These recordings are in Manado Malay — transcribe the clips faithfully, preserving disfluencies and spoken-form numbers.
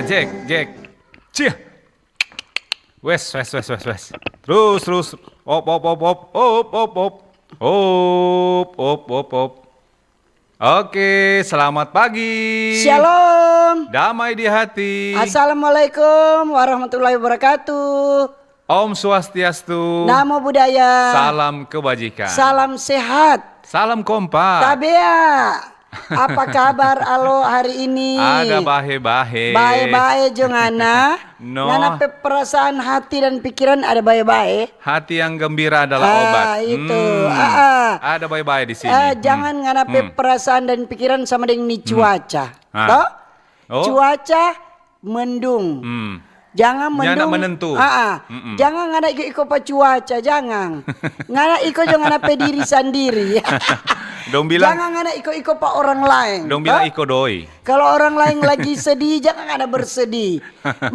Jack, Jack. Cia. Wes, wes, wes, wes, wes. Terus, terus. Op, op, op, op. Op, op, op. Op, op, op, op. Oke, selamat pagi. Shalom. Damai di hati. Assalamualaikum warahmatullahi wabarakatuh. Om Swastiastu. Namo Buddhaya. Salam kebajikan. Salam sehat. Salam kompak. Tabea. Apa kabar, Alo, hari ini? Ada bae-bae. Bae-bae jo ngana. No. Ngana pe perasaan, hati, dan pikiran ada bae-bae. Hati yang gembira adalah obat. Ah, itu. Hmm. Ah, ah. Ada bae-bae di sini. Eh, hmm, jangan ngana pe, hmm, perasaan dan pikiran sama deng ni, hmm, cuaca. Ah. Toh? Oh. Cuaca mendung. Hmm. Jangan mendung. Nyanda menentu. Ah, ah. Mm-mm. Jangan ngana iko-iko pa cuaca, jangan. Ngana iko jo ngana pe diri sandiri. Dong bilang, jangan ngana iko-iko pa orang laeng, dong bilang toh? Iko doi. Kalau orang laeng lagi sedih, jangan ngana bersedih.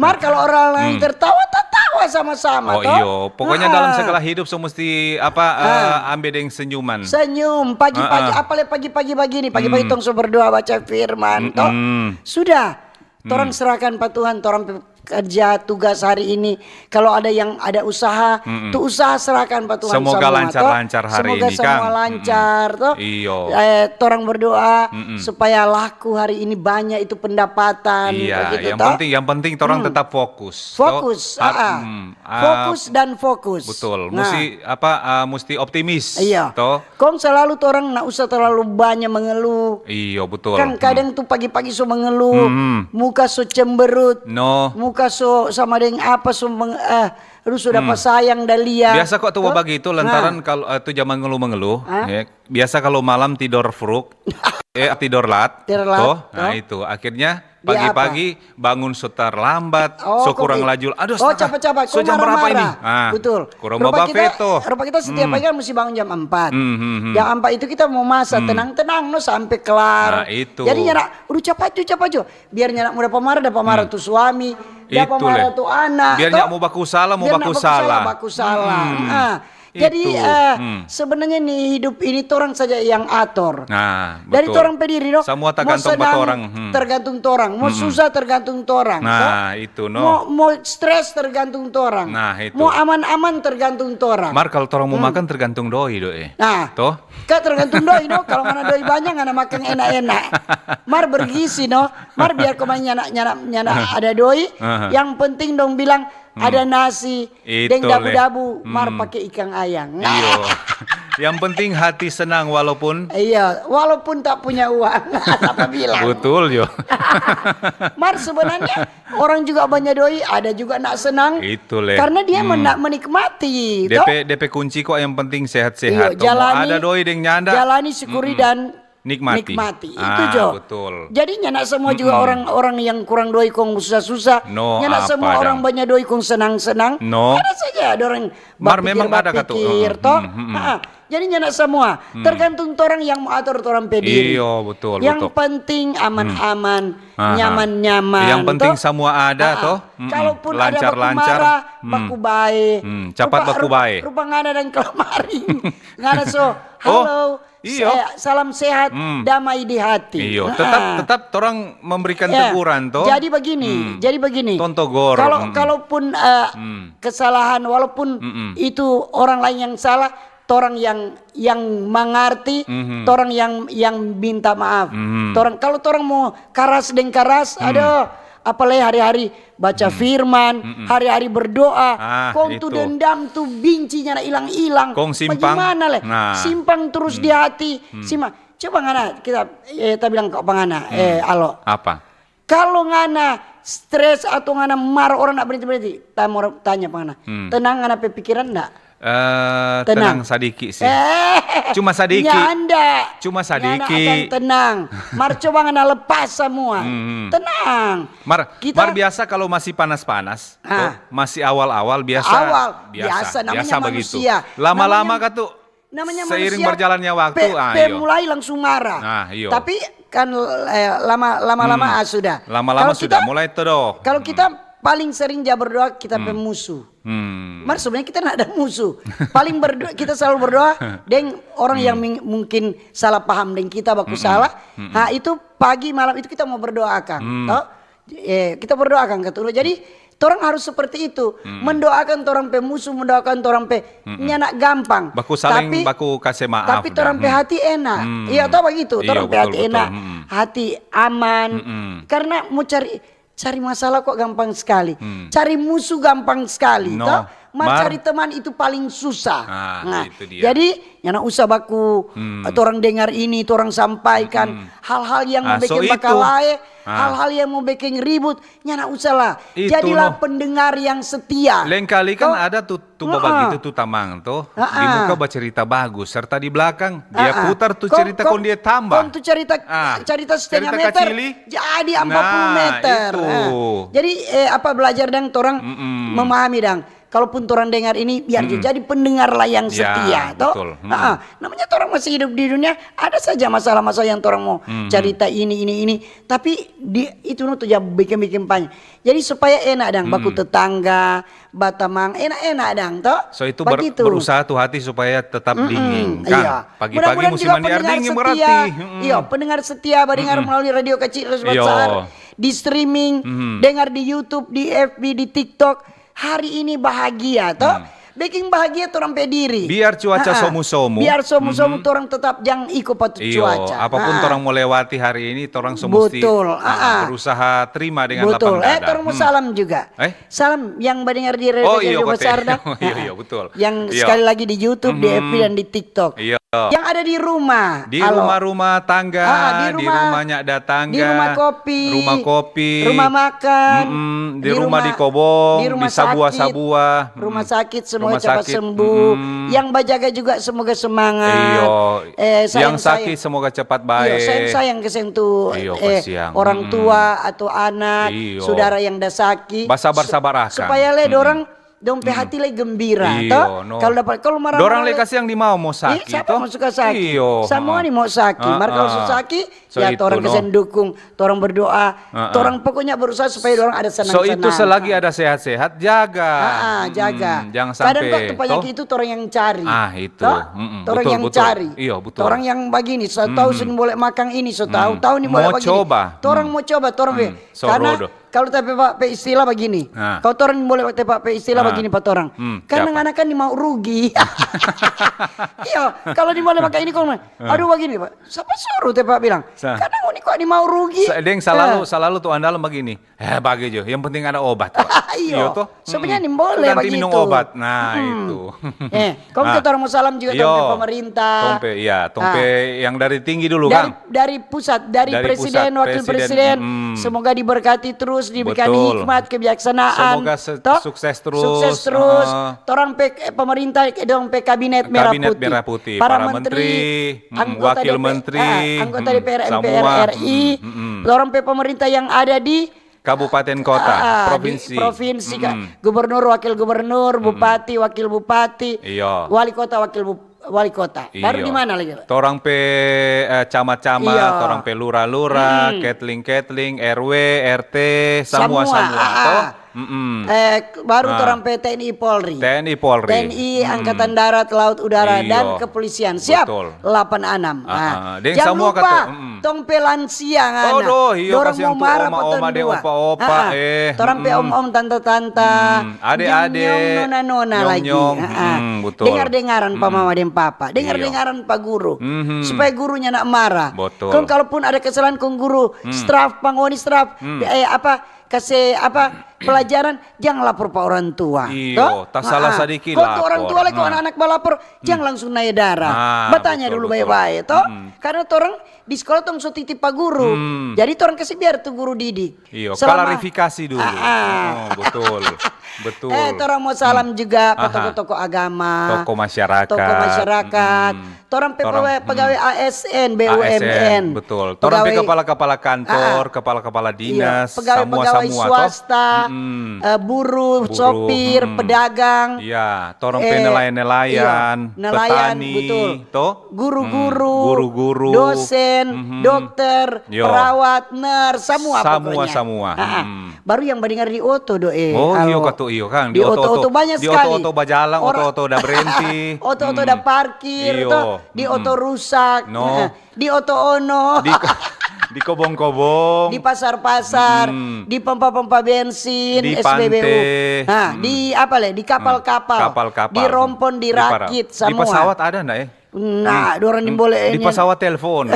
Mar, kalau orang laeng, hmm, tertawa, tatawa sama-sama, oh, toh? Iyo. Pokoknya, ah, dalam segala hidup so musti apa, ah, eh, ambe deng senyuman. Senyum pagi-pagi, ah, ah, apalagi pagi-pagi bagini, pagi-pagi, hmm, tong so berdoa, baca firman, toh? Mm-mm. Sudah. Torang, hmm, serahkan pa Tuhan, torang pe kerja, tugas hari ini. Kalau ada yang ada usaha, mm-mm, tu usaha serahkan pa Tuhan semua, semoga lancar-lancar hari ini, Kang. Semoga semua lancar, toh. Iyo. Eh, torang berdoa, mm-mm, supaya laku hari ini banyak itu pendapatan, iya, begitu, yang toh? Penting, yang penting torang, hmm, tetap fokus, toh. Fokus, har-, ah, ah. Hmm, ah, fokus dan fokus. Betul. Nah. Musti, apa, ah, musti optimis, iya, toh. Kong selalu torang nda usah terlalu banya mengeluh. Iyo, betul. Kan kadang tu pagi-pagi so mengeluh, hmm, muka so cemberut, no, muka so sama deng apa, so meng-, eh, aduh, so dapa sayang da lia. Biasa kwa tu bagitu, lantaran kal-, eh, tu jaman ngeluh-mengeluh, ya. Biasa kalu malam tidor fruk, eh, tidor lat, tidor lat, toh. Nah, itu. Akhirnya pagi-pagi bangun so terlambat, oh, so kurang laju. Aduh, astaga, so jam berapa ini? Ah, betul. Kurang baba feto. Rupa kita setiap pagi kan musti bangun jam empat. Hmm, hmm, hmm. Jam empat itu kita mo masa, tenang-tenang no, sampe klar. Nah, itu. Jadi nyanda, "Udu, capat jo, capat jo." Biar nyanda mo dapa mara, dapa mara tu suami, dapa mara tu anak. Biar nyanda mo baku sala, mo baku sala. Biar nyanda baku sala, baku sala. Hmm. Ah. Jadi, eh, sebenarnya ni hidup ini torang saja yang ator. Nah, betul. Dari torang pe diri, no? Samua tagantung pa torang. Hmm. Tergantung torang. Mo susah tergantung torang, toh? Nah, itu, no. Mo, mo stres tergantung torang. Nah, itu. Mo aman-aman tergantung torang. Mar, kalu torang mo makan tergantung doi, doi. Nah. Toh? Ka tergantung doi, no? Kalu ngana doi banya, ngana makang enak-enak. Mar bergizi, no? Mar biar komang nyanda, nyanda, nyanda ada doi, yang penting dong bilang ada nasi deng dabu-dabu, mar pake ikang ayang. Iyo. Yang penting hati senang walaupun. Iya, walaupun tak punya uang. Sapa bilang? Betul jo. Mar sebenarnya orang juga banya doi, ada juga nda senang. Itu le. Karena dia mena-, menikmati, toh? Depe, depe kunci kwa yang penting sehat-sehat. Iyo, toh. Mo ada doi deng nyanda. Jalani syukuri dan nikmati. Nikmati. Itu jo. Ah, betul. Jadi nyanda semua juga orang-orang yang kurang doi kong susah-susah. No, nyanda semua orang banya doi kong senang-senang. No. Ada saja ada orang bapikir, toh. Mar memang ada katu. Jadi nyanda semua. Tergantung torang yang mo ator torang pe diri. Iyo, betul, betul. Yang penting aman-aman, nyaman-nyaman, toh. Yang penting semua ada, toh. Kalaupun ada baku mara, baku bae. Capat baku bae. Rupa ngana deng kelamaring. Ngana so, halo, iyo. Salam sehat, damai di hati. Iyo, tetap, tetap torang memberikan teguran, toh. Jadi begini, jadi begini. Tontogor. Kalo, kalaupun, eh, kesalahan, walaupun itu orang lain yang salah, torang yang, yang mangarti, torang yang, yang minta maaf. Torang, kalo torang mo karas deng karas, aduh, apalai hari-hari baca firman, hari-hari berdoa, kong tu dendam, tu binci nyanda ilang-ilang. Kong simpang. Bagimana le? Nah. Simpang terus di hati. Sima-, coba ngana, kita, eh, ta bilang ko pa ngana, eh, Alo. Apa? Kalo ngana stres atau ngana mara, orang nda berhenti-berhenti, ta mo tanya pa ngana, tenang ngana pe pikiran nda? Eh, tenang sadiki sih. Eh, cuma sadiki. Nyanda. Cuma sadiki. Nyanda akan tenang. Mar coba ngana lepas samua. Tenang. Mar, mar biasa kalo masih panas-panas, toh, masih awal-awal biasa, biasa, namanya manusia. Lama-lama katu, namanya seiring berjalannya waktu, pe-, ah, pe iyo. Mulai langsung marah. Nah, iyo. Tapi kan, eh, lama, lama-lama, ah, sudah. Lama-lama sudah, mulai todok. Kalo kita paling sering ja berdoa kita pe musuh. Mar sebenarnya kita nda ada musuh. Paling berdoa, kita selalu berdoa deng orang yang ming-, mungkin salah paham deng kita, baku salah. Nah, itu pagi malam itu kita mo berdoa akang, toh. Eh, kita berdoa akang katudu. Jadi torang harus seperti itu, mendoakan torang pe musuh, mendoakan torang pe, nyanda gampang. Baku saling, baku kase maaf. Tapi torang pe hati enak. Iya, to bagitu. Torang pe hati enak, hati aman. Karena mo cari, cari masalah kok gampang skali. Cari musuh gampang skali, to. Mar cari teman itu paling susah. Nah, jadi nyanda usah baku, torang dengar ini, torang sampaikan hal-hal yang mo beking bakalae, hal-hal yang mo beking ribut, nyanda usah lah. Jadilah pendengar yang setia. Lengkali kan ada tu, tu bagitu tu tamang to. Di muka bacerita bagus, serta di belakang dia putar tu cerita kong dia tambah. Kong tu cerita, cerita setengah meter jadi ampa puluh meter. Jadi, eh, apa, belajar dang torang memahami dang. Kalaupun torang dengar ini, biar jo jadi pendengar lah yang setia, to. Namanya torang masih hidup di dunia, ada saja masalah-masalah yang torang mo carita ini, ini, ini. Tapi di, itu no tu ja bikin-bikin panya. Jadi supaya enak dang, baku tetangga, batamang, enak-enak dang, to. So itu berusaha tu hati supaya tetap dingin, kan? Pagi-pagi musim mandi air dingin berarti. Iyo, pendengar setia, badengar melalui radio kecil, di streaming, dengar di YouTube, di F B, di TikTok. Hari ini bahagia, to. Beking bahagia torang pe diri. Biar cuaca somu-somu. Biar somu-somu, torang tetap jang iko pa tu cuaca. Apapun torang mo lewati hari ini, torang so musti berusaha terima dengan lapang dada. Betul. Eh, torang mo salam juga. Salam yang badengar di radio, radio besar, dang. Iyo, iyo, betul. Yang sekali lagi di YouTube, di F B, dan di TikTok. Yang ada di rumah. Di rumah-rumah tangga, di rumah nyanda tangga, di rumah kopi, rumah kopi, rumah makan, di rumah, di kobong, di sabua-sabua, rumah sakit, semoga cepat sembuh. Yang bajaga juga semoga semangat. Yang sakit semoga cepat bae. Sayang-sayang kasiang tu, orang tua atau anak, sudara yang da saki. Basabar-sabar akang. Supaya lei dorang dong pe hati lei gembira, to? Kalu dapa, kalu mara-mara, dorang lei kasiang, di mau mo saki, to? Sapa mo suka saki? Samua ni mo saki. Mar kalu so saki, ya torang kasiang dukung, torang berdoa, torang pokoknya berusaha supaya dorang ada senang-senang. So itu, selagi ada sehat-sehat, jaga. Jaga. Kadang kok tu panyaki itu torang yang cari. Ah, itu. Torang yang cari. Torang yang bagini, so tau so nimbole makang ini, so tau, tau nimbole bagini. Torang mo coba, torang be. Karena kalu ta pe istilah bagini, kalu torang nimbole ta pe istilah bagini pa torang, karena ngana kan nimau rugi. Iyo, kalu nimbole makang ini kong, aduh, bagini, sapa suru ta pe bilang? Karena ngoni kong nimau rugi. Deng salalu, salalu tu andalan bagini. Eh, bage jo, yang penting ada obat. Iyo, to. Sebenarnya nimbole bagitu. Nanti minum obat. Nah, itu. Eh, kong kita orang mau salam juga tong pe pemerintah. Tong pe, iya, tong pe yang dari tinggi dulu, Kang. Dari pusat, dari presiden, wakil presiden. Semoga diberkati terus, diberikan hikmat, kebijaksanaan. Semoga sukses terus. Sukses terus. Torang pe pemerintah, dong pe kabinet merah putih. Para menteri, anggota, wakil menteri, anggota D P R, M P R R I, dorang pe pemerintah yang ada di kabupaten, kota, provinsi, provinsi, gubernur, wakil gubernur, bupati, wakil bupati, wali kota, wakil wali kota. Baru di mana lagi? Torang pe camat-camat, torang pe lura-lura, ketling-ketling, R W, R T, samua, samua, to. Eh, baru torang pe T N I Polri. T N I Polri. T N I Angkatan Darat, Laut, Udara, dan Kepolisian. Siap? Delapan enam. Jangan lupa, tong pe lansia ngana. Dorang mo mara pa tong dua. Torang pe om-om, tanta-tanta, ade-ade, nona-nona lagi. Dengar-dengaran pa mama deng papa. Dengar-dengaran pa guru. Supaya guru nyanda mara. Kong kalaupun ada kesalahan kong guru straf pa ngoni, straf. Eh, apa? Kase apa, pelajaran, jang lapor pa orang tua. Iyo, tasala sadiki lapor. Kong tu orang tua lei, kong anak-anak balapor, jang langsung nae darah. Batanya dulu bae-bae, to. Karena torang di sekolah tong so titip pa guru. Jadi torang kase biar tu guru didik. Iyo, klarifikasi dulu. Betul. Betul. Eh, torang mo salam juga pa toko-toko agama, toko masyarakat. Torang pe pegawai, pegawai A S N, B U M N. Betul. Torang pe kepala-kepala kantor, kepala-kepala dinas, pegawai-pegawai swasta, buruh, sopir, pedagang. Iya, torang pe nelayan-nelayan, petani, to? Guru-guru, guru-guru, dosen, dokter, perawat, nurse, samua pokoknya. Samua, samua. Baru yang badengar di oto do, eh. Oh, iyo, katu, iyo, Kang. Di oto-oto banyak sekali. Di oto-oto bajalang, oto-oto da berenti. Oto-oto da parkir, to. Di oto rusak. No. Di oto ono. Di Di kobong-kobong. Di pasar-pasar, di pompa-pompa bensin, Di S P B U. pante. Nah, di apa le? Di kapal-kapal, Kapal-kapal. Di rompon, di Di para- rakit, Di semua. Pesawat ada ndak eh? Nah, dorang di boleh Di pesawat telepon.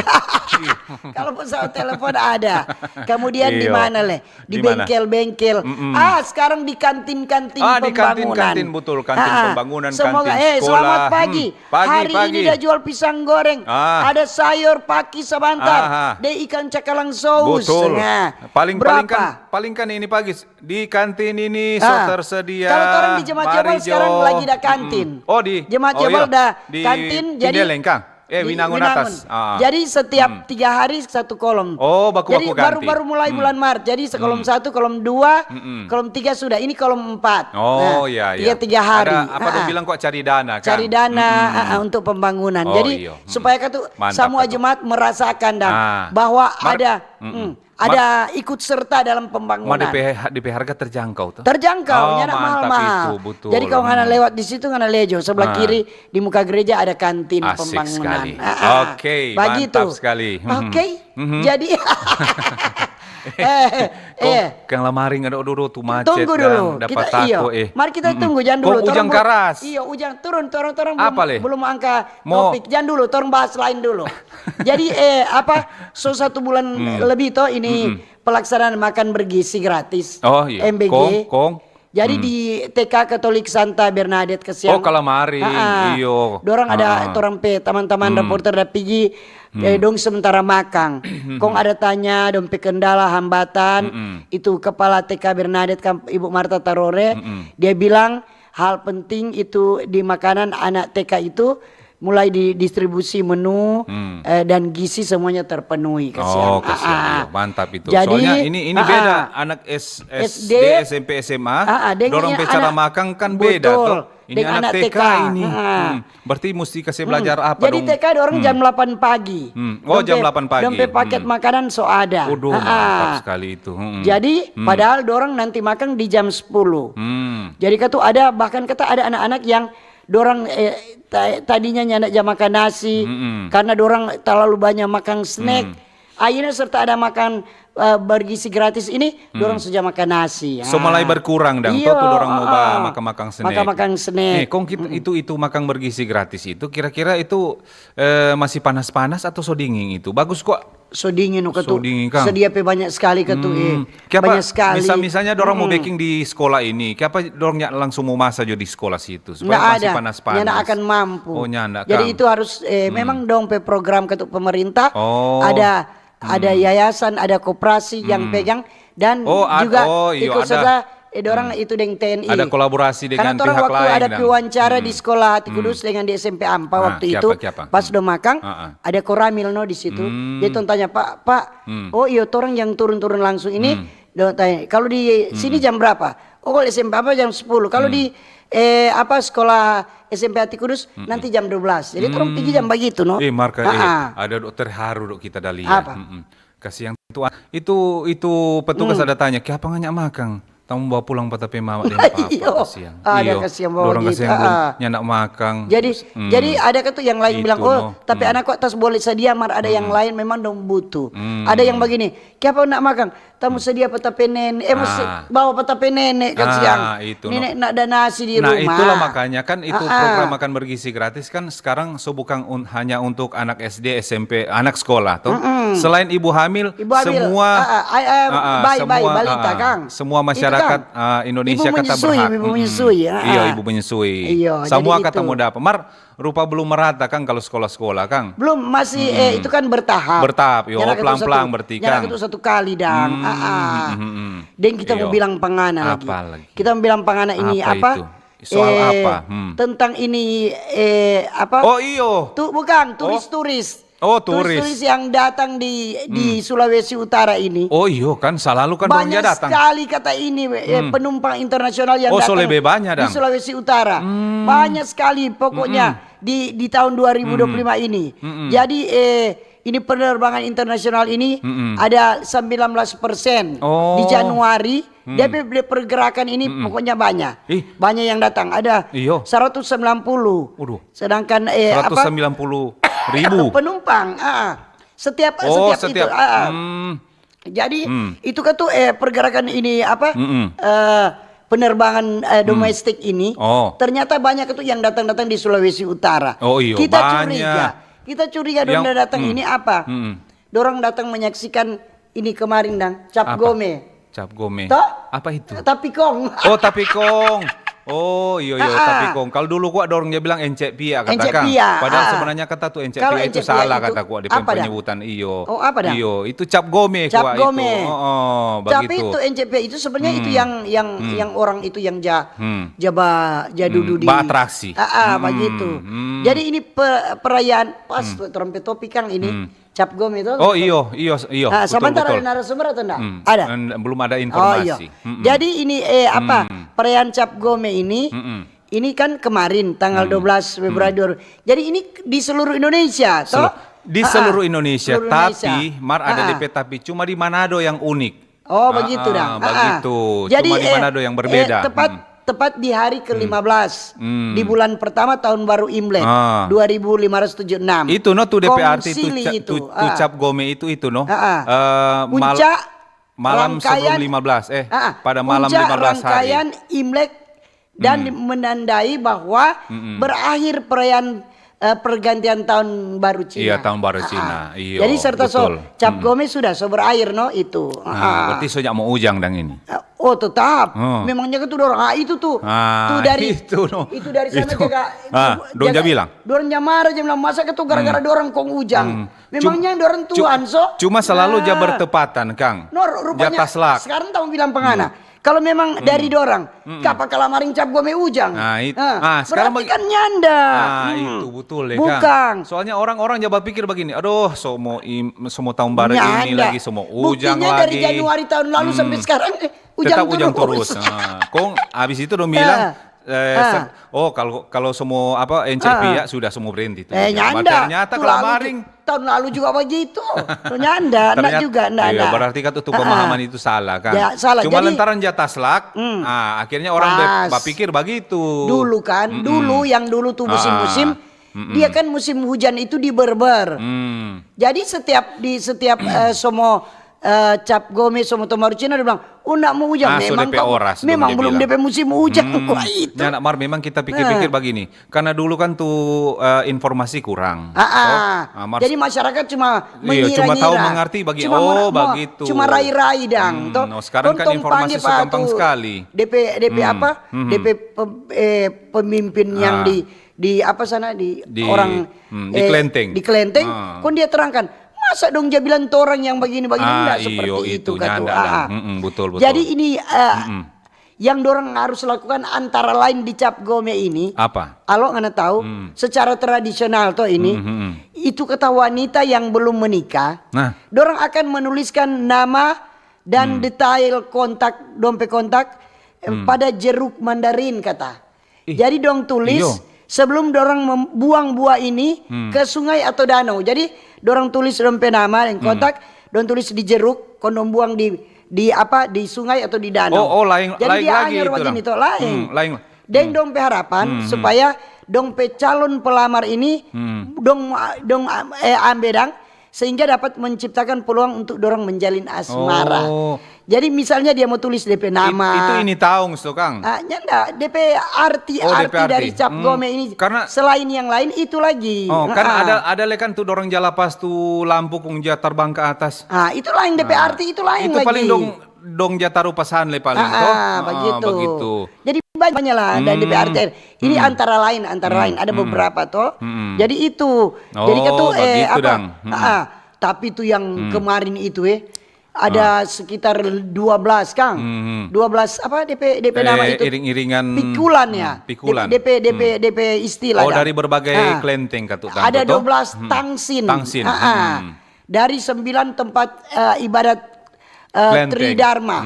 Kalau pesawat telepon ada. Kemudian di Iyo. mana le? Di Di mana? bengkel-bengkel. Ah, sekarang di kantin-kantin Ah, di pembangunan. kantin-kantin, betul. Kantin Ah, pembangunan, semoga, kantin eh, sekolah. Selamat Hmm, pagi. pagi, Hari pagi. Ini dia jual pisang goreng. Ah. Ada sayur paki sabantar. Aha. Ada ikan cakalang saus. Betul. Nah, Paling berapa? paling kan paling kan ini pagi di kantin ini so Ah, tersedia. Kalau orang di Jemaat Mari Jebel sekarang jo. Lagi ada kantin. Mm-mm. Oh, di Jemaat oh, Jebel iya. ada Di kantin, jadi Cindeleng, Kang. Eh, di Winangun Winangun. Atas. Ah. Jadi setiap tiga hari satu kolom. Oh, baku-baku Jadi baru ganti. Baru mulai Hmm. Bulan Maret. Jadi sekolom satu, kolom dua, kolom tiga sudah. Ini kolom empat. Oh, Nah, iya, iya. Tiga tiga hari. Ada apa dong Ah, ah. bilang kok cari dana kan? Cari dana Mm-mm. ah, ah, untuk pembangunan. Oh, Jadi iya. Mm. supaya katu Mantap semua katu. Jemaat merasakan dan Ah. bahwa Mar- ada Mm-mm. hmm, ada ikut serta dalam pembangunan. Ma D P H, D P H harga terjangkau tuh. Terjangkau, Oh, nyanda mantap mahal-mahal. Itu, betul. Jadi kalau ngana Hmm. Lewat di situ, ngana lejo sebelah Ah. Kiri, di muka gereja ada kantin Asik pembangunan. Sekali. Ah, ah. Oke, Bagi mantap itu. Sekali. Mhm. Oke. Jadi Kong, eh, kang lamari ada dulu tuh macet Tunggu dulu. Dapat Kita tako iyo. Eh. Mari kita Mm-mm. tunggu, jangan Kong dulu. Ujang Torang bu- karas. Iyo, ujang turun, torang torang Apa belum, le? Belum angka Mo- topik. Jangan dulu, torang bahas lain dulu. Jadi eh apa? So satu bulan lebih toh ini pelaksanaan makan bergizi gratis. Oh, iya. M B G. Kong, kong. Jadi di T K Katolik Santa Bernadette kasiang. Oh, kalamari. Ah, ah. Iyo. Dorang ada Ah, ah. Torang pe taman-taman reporter da pigi eh, dong sementara makang. Kong ada tanya dong pe kendala hambatan. Itu kepala T K Bernadette kan Ibu Marta Tarore, dia bilang hal penting itu di makanan anak T K itu mulai di distribusi menu eh, dan gizi semuanya terpenuhi. Kasiang. Oh, kasiang. Ah, ah. Iya, mantap itu. Jadi, Soalnya ini ini ah, beda ah. anak S- S D, SD, SMP, SMA. ah, ah, deng Dorang ini pe cara anak- makan kan beda Betul. Tuh. Ini Deng anak, anak T K, T K. Ini. Ah. Hmm. Berarti mesti kasih belajar apa Jadi dong? T K dorang jam delapan pagi. Hmm. Oh, Dong jam pe- delapan pagi. Dong pe paket Hmm. makanan so ada. Waduh, Ah, mantap ah. Sekali itu. Hmm. Jadi padahal dorang nanti makan di jam sepuluh. Hmm. Jadi katu ada bahkan kata ada anak-anak yang dorang eh, ta- tadinya nyanda ja makan nasi karena dorang terlalu banyak makan snack. Akhirnya serta ada makan eh, bergizi gratis ini, dorang sudah makan nasi. So mulai berkurang dang, Iyo, to tu dorang mo ba ah, ah. Makan-makan snack. Makan-makan snack. Eh, kong kita, itu itu makan bergizi gratis itu kira-kira itu eh, masih panas-panas atau so dingin itu? Bagus kok. So dingin no katu. So dingin, kang. Sedia pe banyak sekali katu eh. Kiapa, Banyak sekali. Misal, misalnya dorang mau baking di sekolah ini, kiapa dorang nya langsung mau masa jo di sekolah situ supaya Nggak masih ada. Panas-panas? Nyanda akan mampu. Oh, nyanda, Jadi kang. Itu harus eh, memang dong pe program katu pemerintah Oh. ada ada yayasan, ada koperasi yang pegang dan Oh, ad- juga oh, iyo, ikut ada. serta eh, dorang itu deng T N I. Ada kolaborasi dengan Karena orang pihak waktu lain, ada dang. Wawancara di sekolah Hati Kudus dengan di S M P Ampa Ah, waktu kiapa, itu kiapa? Pas dong makang Ah, ah. Ada koramil no di situ. Dia tong tanya, "Pak, Pak, oh iyo torang yang turun-turun langsung ini." Dong tanya, "Kalau di sini jam berapa?" "Oh, kalau S M P apa jam sepuluh. Kalau di eh apa sekolah S M P Hati Kudus nanti jam dua belas." Jadi torang pigi jam bagitu no. Eh, Marka, eh, Ah, ah. Ada dok terharu dok kita dali. Apa? Kasiang itu itu itu petugas ada tanya, "Kiapa nganya makang? Tamu bawa pulang pa tapi mama deng papa Iyo, kasiang." ada Iyo, kasiang bawa dorang gitu, kasiang belum ah. Nyanda makang. Jadi jadi ada kan tuh yang lain Itu, bilang, "Oh, no. Tapi anak kok tas boleh sedia mar ada yang lain memang dong butuh." Ada yang begini, "Kiapa nak makang? Tamu sedia pa tapi nene, eh mau se- bawa pa tapi nene kasiang. Ah, itu, no. Nene nak ada nasi di Nah, rumah." Itulah makanya kan itu Ah, ah. Program makan bergizi gratis kan sekarang so bukan un- hanya untuk anak S D, S M P, anak sekolah toh. Selain ibu hamil, Ibu hamil, semua ah, ah, ah, ah, ah, ah, bayi, bayi, semua, balita, ah, ah, Kang. Semua Itu, masyarakat Kang. Ah, Indonesia Ibu kata menyusui, berhak. ibu Mm-mm. menyusui, ah, Iya, ah. ibu menyusui. Iya, Semua jadi kata gitu. Mau dapat. Mar rupa belum merata kan kalau sekolah-sekolah, Kang. Belum, masih eh, itu kan bertahap. Bertahap, yo, Nyanda katu pelan-pelan satu- berarti, nyanda Kang. katu satu kali dang. Ah, ah. Mm-mm. Dan kita mau Iyo. Bilang pangana lagi. Apa lagi? Kita mau bilang pangana ini Apa apa? Itu? Soal Eh, apa? Hmm. Tentang ini eh apa? Oh iyo. Tu bukan turis-turis. Oh, turis. Turis-turis yang datang di di Sulawesi Utara ini. Oh iyo kan, selalu kan dorang Banyak datang. Sekali kata ini eh, penumpang internasional yang Oh, so datang lebe banyak, di dang. Sulawesi Utara. Banyak sekali pokoknya di di tahun dua ribu dua puluh lima ini. Jadi eh ini penerbangan internasional ini ada sembilan belas persen Oh. Di Januari. Dia pe- dia pergerakan ini pokoknya banyak. Ih. Banyak yang datang. Ada Iyo. Seratus sembilan puluh. Waduh. Sedangkan eh apa? Seratus sembilan puluh ribu. Penumpang. Ah. Setiap, oh, setiap, setiap itu. Ah, ah. Hmm. Jadi, hmm, itu kan tuh, eh, pergerakan ini apa? Mm-mm. Eh, penerbangan, eh, hmm, domestik ini, oh, ternyata banyak itu yang datang-datang di Sulawesi Utara. Oh, iyo, kita banyak. Curiga. Kita curiga dong yang datang, hmm, ini apa? Mm-mm. Dorang datang menyaksikan ini kemarin dang, cap, apa? Gome. Cap gome. Toh? Apa itu? Tapikong. Oh, tapikong. Oh, iyo, iyo, ah, ah, tapikong. Kalau dulu kwa dorang dia bilang encek pia, kata kang. Encek pia, padahal, ah, sebenarnya kata tu encek pia itu salah, kata kwa, dia penyebutan, iyo. Oh, apa dah? Iyo, itu cap gome kwa itu. Cap gome. Oh, oh, bagitu. Tapi itu encek pia itu sebenarnya itu yang, yang, hmm, yang orang itu yang ja, hmm, jaba, ja, hmm, dudu di, ba atraksi. Ah, ah, hmm, bagitu. Hmm. Jadi ini pe-, perayaan pas, hmm, tu, trompet topi kang ini. Hmm. Cap gome itu. Oh, iyo, iyo, iyo. Ah, betul, sementara betul. Ada narasumber atau enggak? Hmm. Ada? En-, belum ada informasi. Oh, iyo. Mm-mm. Jadi ini, eh, apa, hmm, perayaan cap gome ini, mm-mm, ini kan kemarin tanggal, hmm, dua belas Februari, hmm, dua ribu. Jadi ini di seluruh Indonesia, toh? Selu-, di, ah, ah, seluruh Indonesia, seluruh Indonesia. Tapi mar ada, ah, ah, depe tapi cuma di Manado yang unik. Oh, ah, begitu ah, dang. Ah, ah, begitu. Jadi, cuma di, eh, Manado yang, eh, berbeda. Tepat, hmm, tepat di hari, hmm, kelima belas, hmm, di bulan pertama tahun baru Imlek, ah, dua ribu lima ratus tujuh enam. Itu no, tu depe arti tu. Kong Sili ca-, itu, tu, tu ah, cap gome itu, itu no. Ah, ah. Eh, mal-, puncak malam rangkaian, sebelum lima belas, eh, ah, ah, pada malam puncak lima belas hari. Rangkaian Imlek dan, hmm, menandai bahwa, mm-mm, berakhir perayaan, eh, pergantian tahun baru Cina. Iya, tahun baru, ah, Cina, ah, iyo, jadi serta so, betul, cap, mm-mm, gome sudah so berakhir no itu. Nah, ah, berarti so ja mo ujang dang ini. Eh, oh, tetap. Oh. Memangnya kan tu dorang, ah, itu tu. Ah, tu dari, itu no. Itu dari sana itu. Jaga, ah, jaga, dong ja bilang. Dorang ja mara ja bilang, masa ke tu gara-gara, hmm, dorang kong ujang. Hmm. Memangnya dorang Tuhan, so? Cuma selalu ja, ah, bertepatan, kang. No, rupanya ja taslak. Sekarang tong bilang pangana. Hmm. Kalau memang, hmm, dari dorang, hmm, kapa kalamaring cap gome ujang? Nah, it-, ah, ah, sekarang berarti bagi-, kan nyanda. Ah, hmm, itu betul deh, kang. Bukang. Soalnya orang-orang ja bapikir bagini, "Aduh, so mo im-, so mo tahun baru ini lagi, so mo ujang lagi." Nyanda. Buktinya dari Januari tahun lalu sampai sekarang, eh, ujang terus. Hmm. Tetap ujang terus. Ah, kong abis itu dong bilang, ah, eh, ah, ser-, oh, kalau, kalau so mo apa, N C P, ah, ya sudah, so mo berhenti tu. Eh, nyanda. Ternyata tu lalu kalamaring. Tahun lalu juga begitu. Nyanda, nda juga, nda, iya, nda. Berarti kan tu, tu pemahaman itu salah, kan? Ya, salah. Cuma lantaran ja taslak, ah, akhirnya orang be-, bapikir bagitu. Dulu kan, dulu, yang dulu tu musim-musim, dia kan musim hujan itu di Berber. Jadi setiap, di setiap, eh, so mo, eh, cap gome, so mo tahun baru Cina, dia bilang, "Oh, nda mo hujan." Ah, so memang depe oras, memang belum depe musim hujan. Wah, itu. Nyanda, mar, memang kita pikir-pikir bagini. Karena dulu kan tu, eh, informasi kurang. Ah, ah. Toh? Ah, mar-, jadi masyarakat cuma mengira-ngira. Iya, cuma tahu mengerti bagi, oh, bagitu. Cuma rai-rai dang, toh. No, sekarang kan informasi so gampang sekali. Depe, depe apa? Depe pem-, eh, pemimpin yang di, di apa sana, di orang, di, eh, Klenteng. Di Klenteng, kong dia terangkan. Masa dong ja bilang torang yang bagini-bagini? Ah, nda seperti itu, katu. Nyanda dang. Ah, ah. Betul, betul. Jadi ini, eh, yang dorang harus lakukan antara lain di cap gome ini, apa? Alo ngana tahu, secara tradisional to ini, itu kata wanita yang belum menikah, dorang akan menuliskan nama dan detail kontak, dong pe kontak, em, pada jeruk mandarin kata. Ih, jadi dong tulis, iyo, sebelum dorang mem-, buang buah ini ke sungai atau danau. Jadi dorang tulis dong pe nama deng kontak, dong tulis di jeruk, kong dong buang di, di apa, di sungai atau di danau. Oh, oh, laeng, jadi laeng dia lagi anyar itu bagini dong. To, laeng. Hmm, laeng. Deng dong pe harapan supaya dong pe calon pelamar ini dong, dong, eh, ambe dang, sehingga dapat menciptakan peluang untuk dorang menjalin asmara. Oh. Jadi misalnya dia mau tulis depe nama. It-, itu ini taong, so, Kang? Ah, nyanda, depe arti, oh, depe arti dari cap gome ini. Karena selain yang lain itu lagi. Oh, kan ada, ada le kan tu dorang ja lapas tu lampu kong ja tarbang ka atas. Ah, itu lain depe arti, itu lain lagi. Itu paling dong, dong ja taru pasan le paling, toh? Ah, bagitu. Jadi banyak lah dari depe arti. Ini antara lain, antara lain ada beberapa, toh. Jadi itu. Jadi katu, eh, apa? Ah, tapi tu yang kemarin itu, eh, ada sekitar dua belas, Kang. Dua belas apa depe, depe nama itu? Iring-iringan. Pikulan, ya? Pikulan. Depe, depe, depe istilah. Oh, dari berbagai klenteng katu, ada dua belas tangsin. Tangsin. Dari sembilan tempat, eh, ibadat, eh, Tridharma.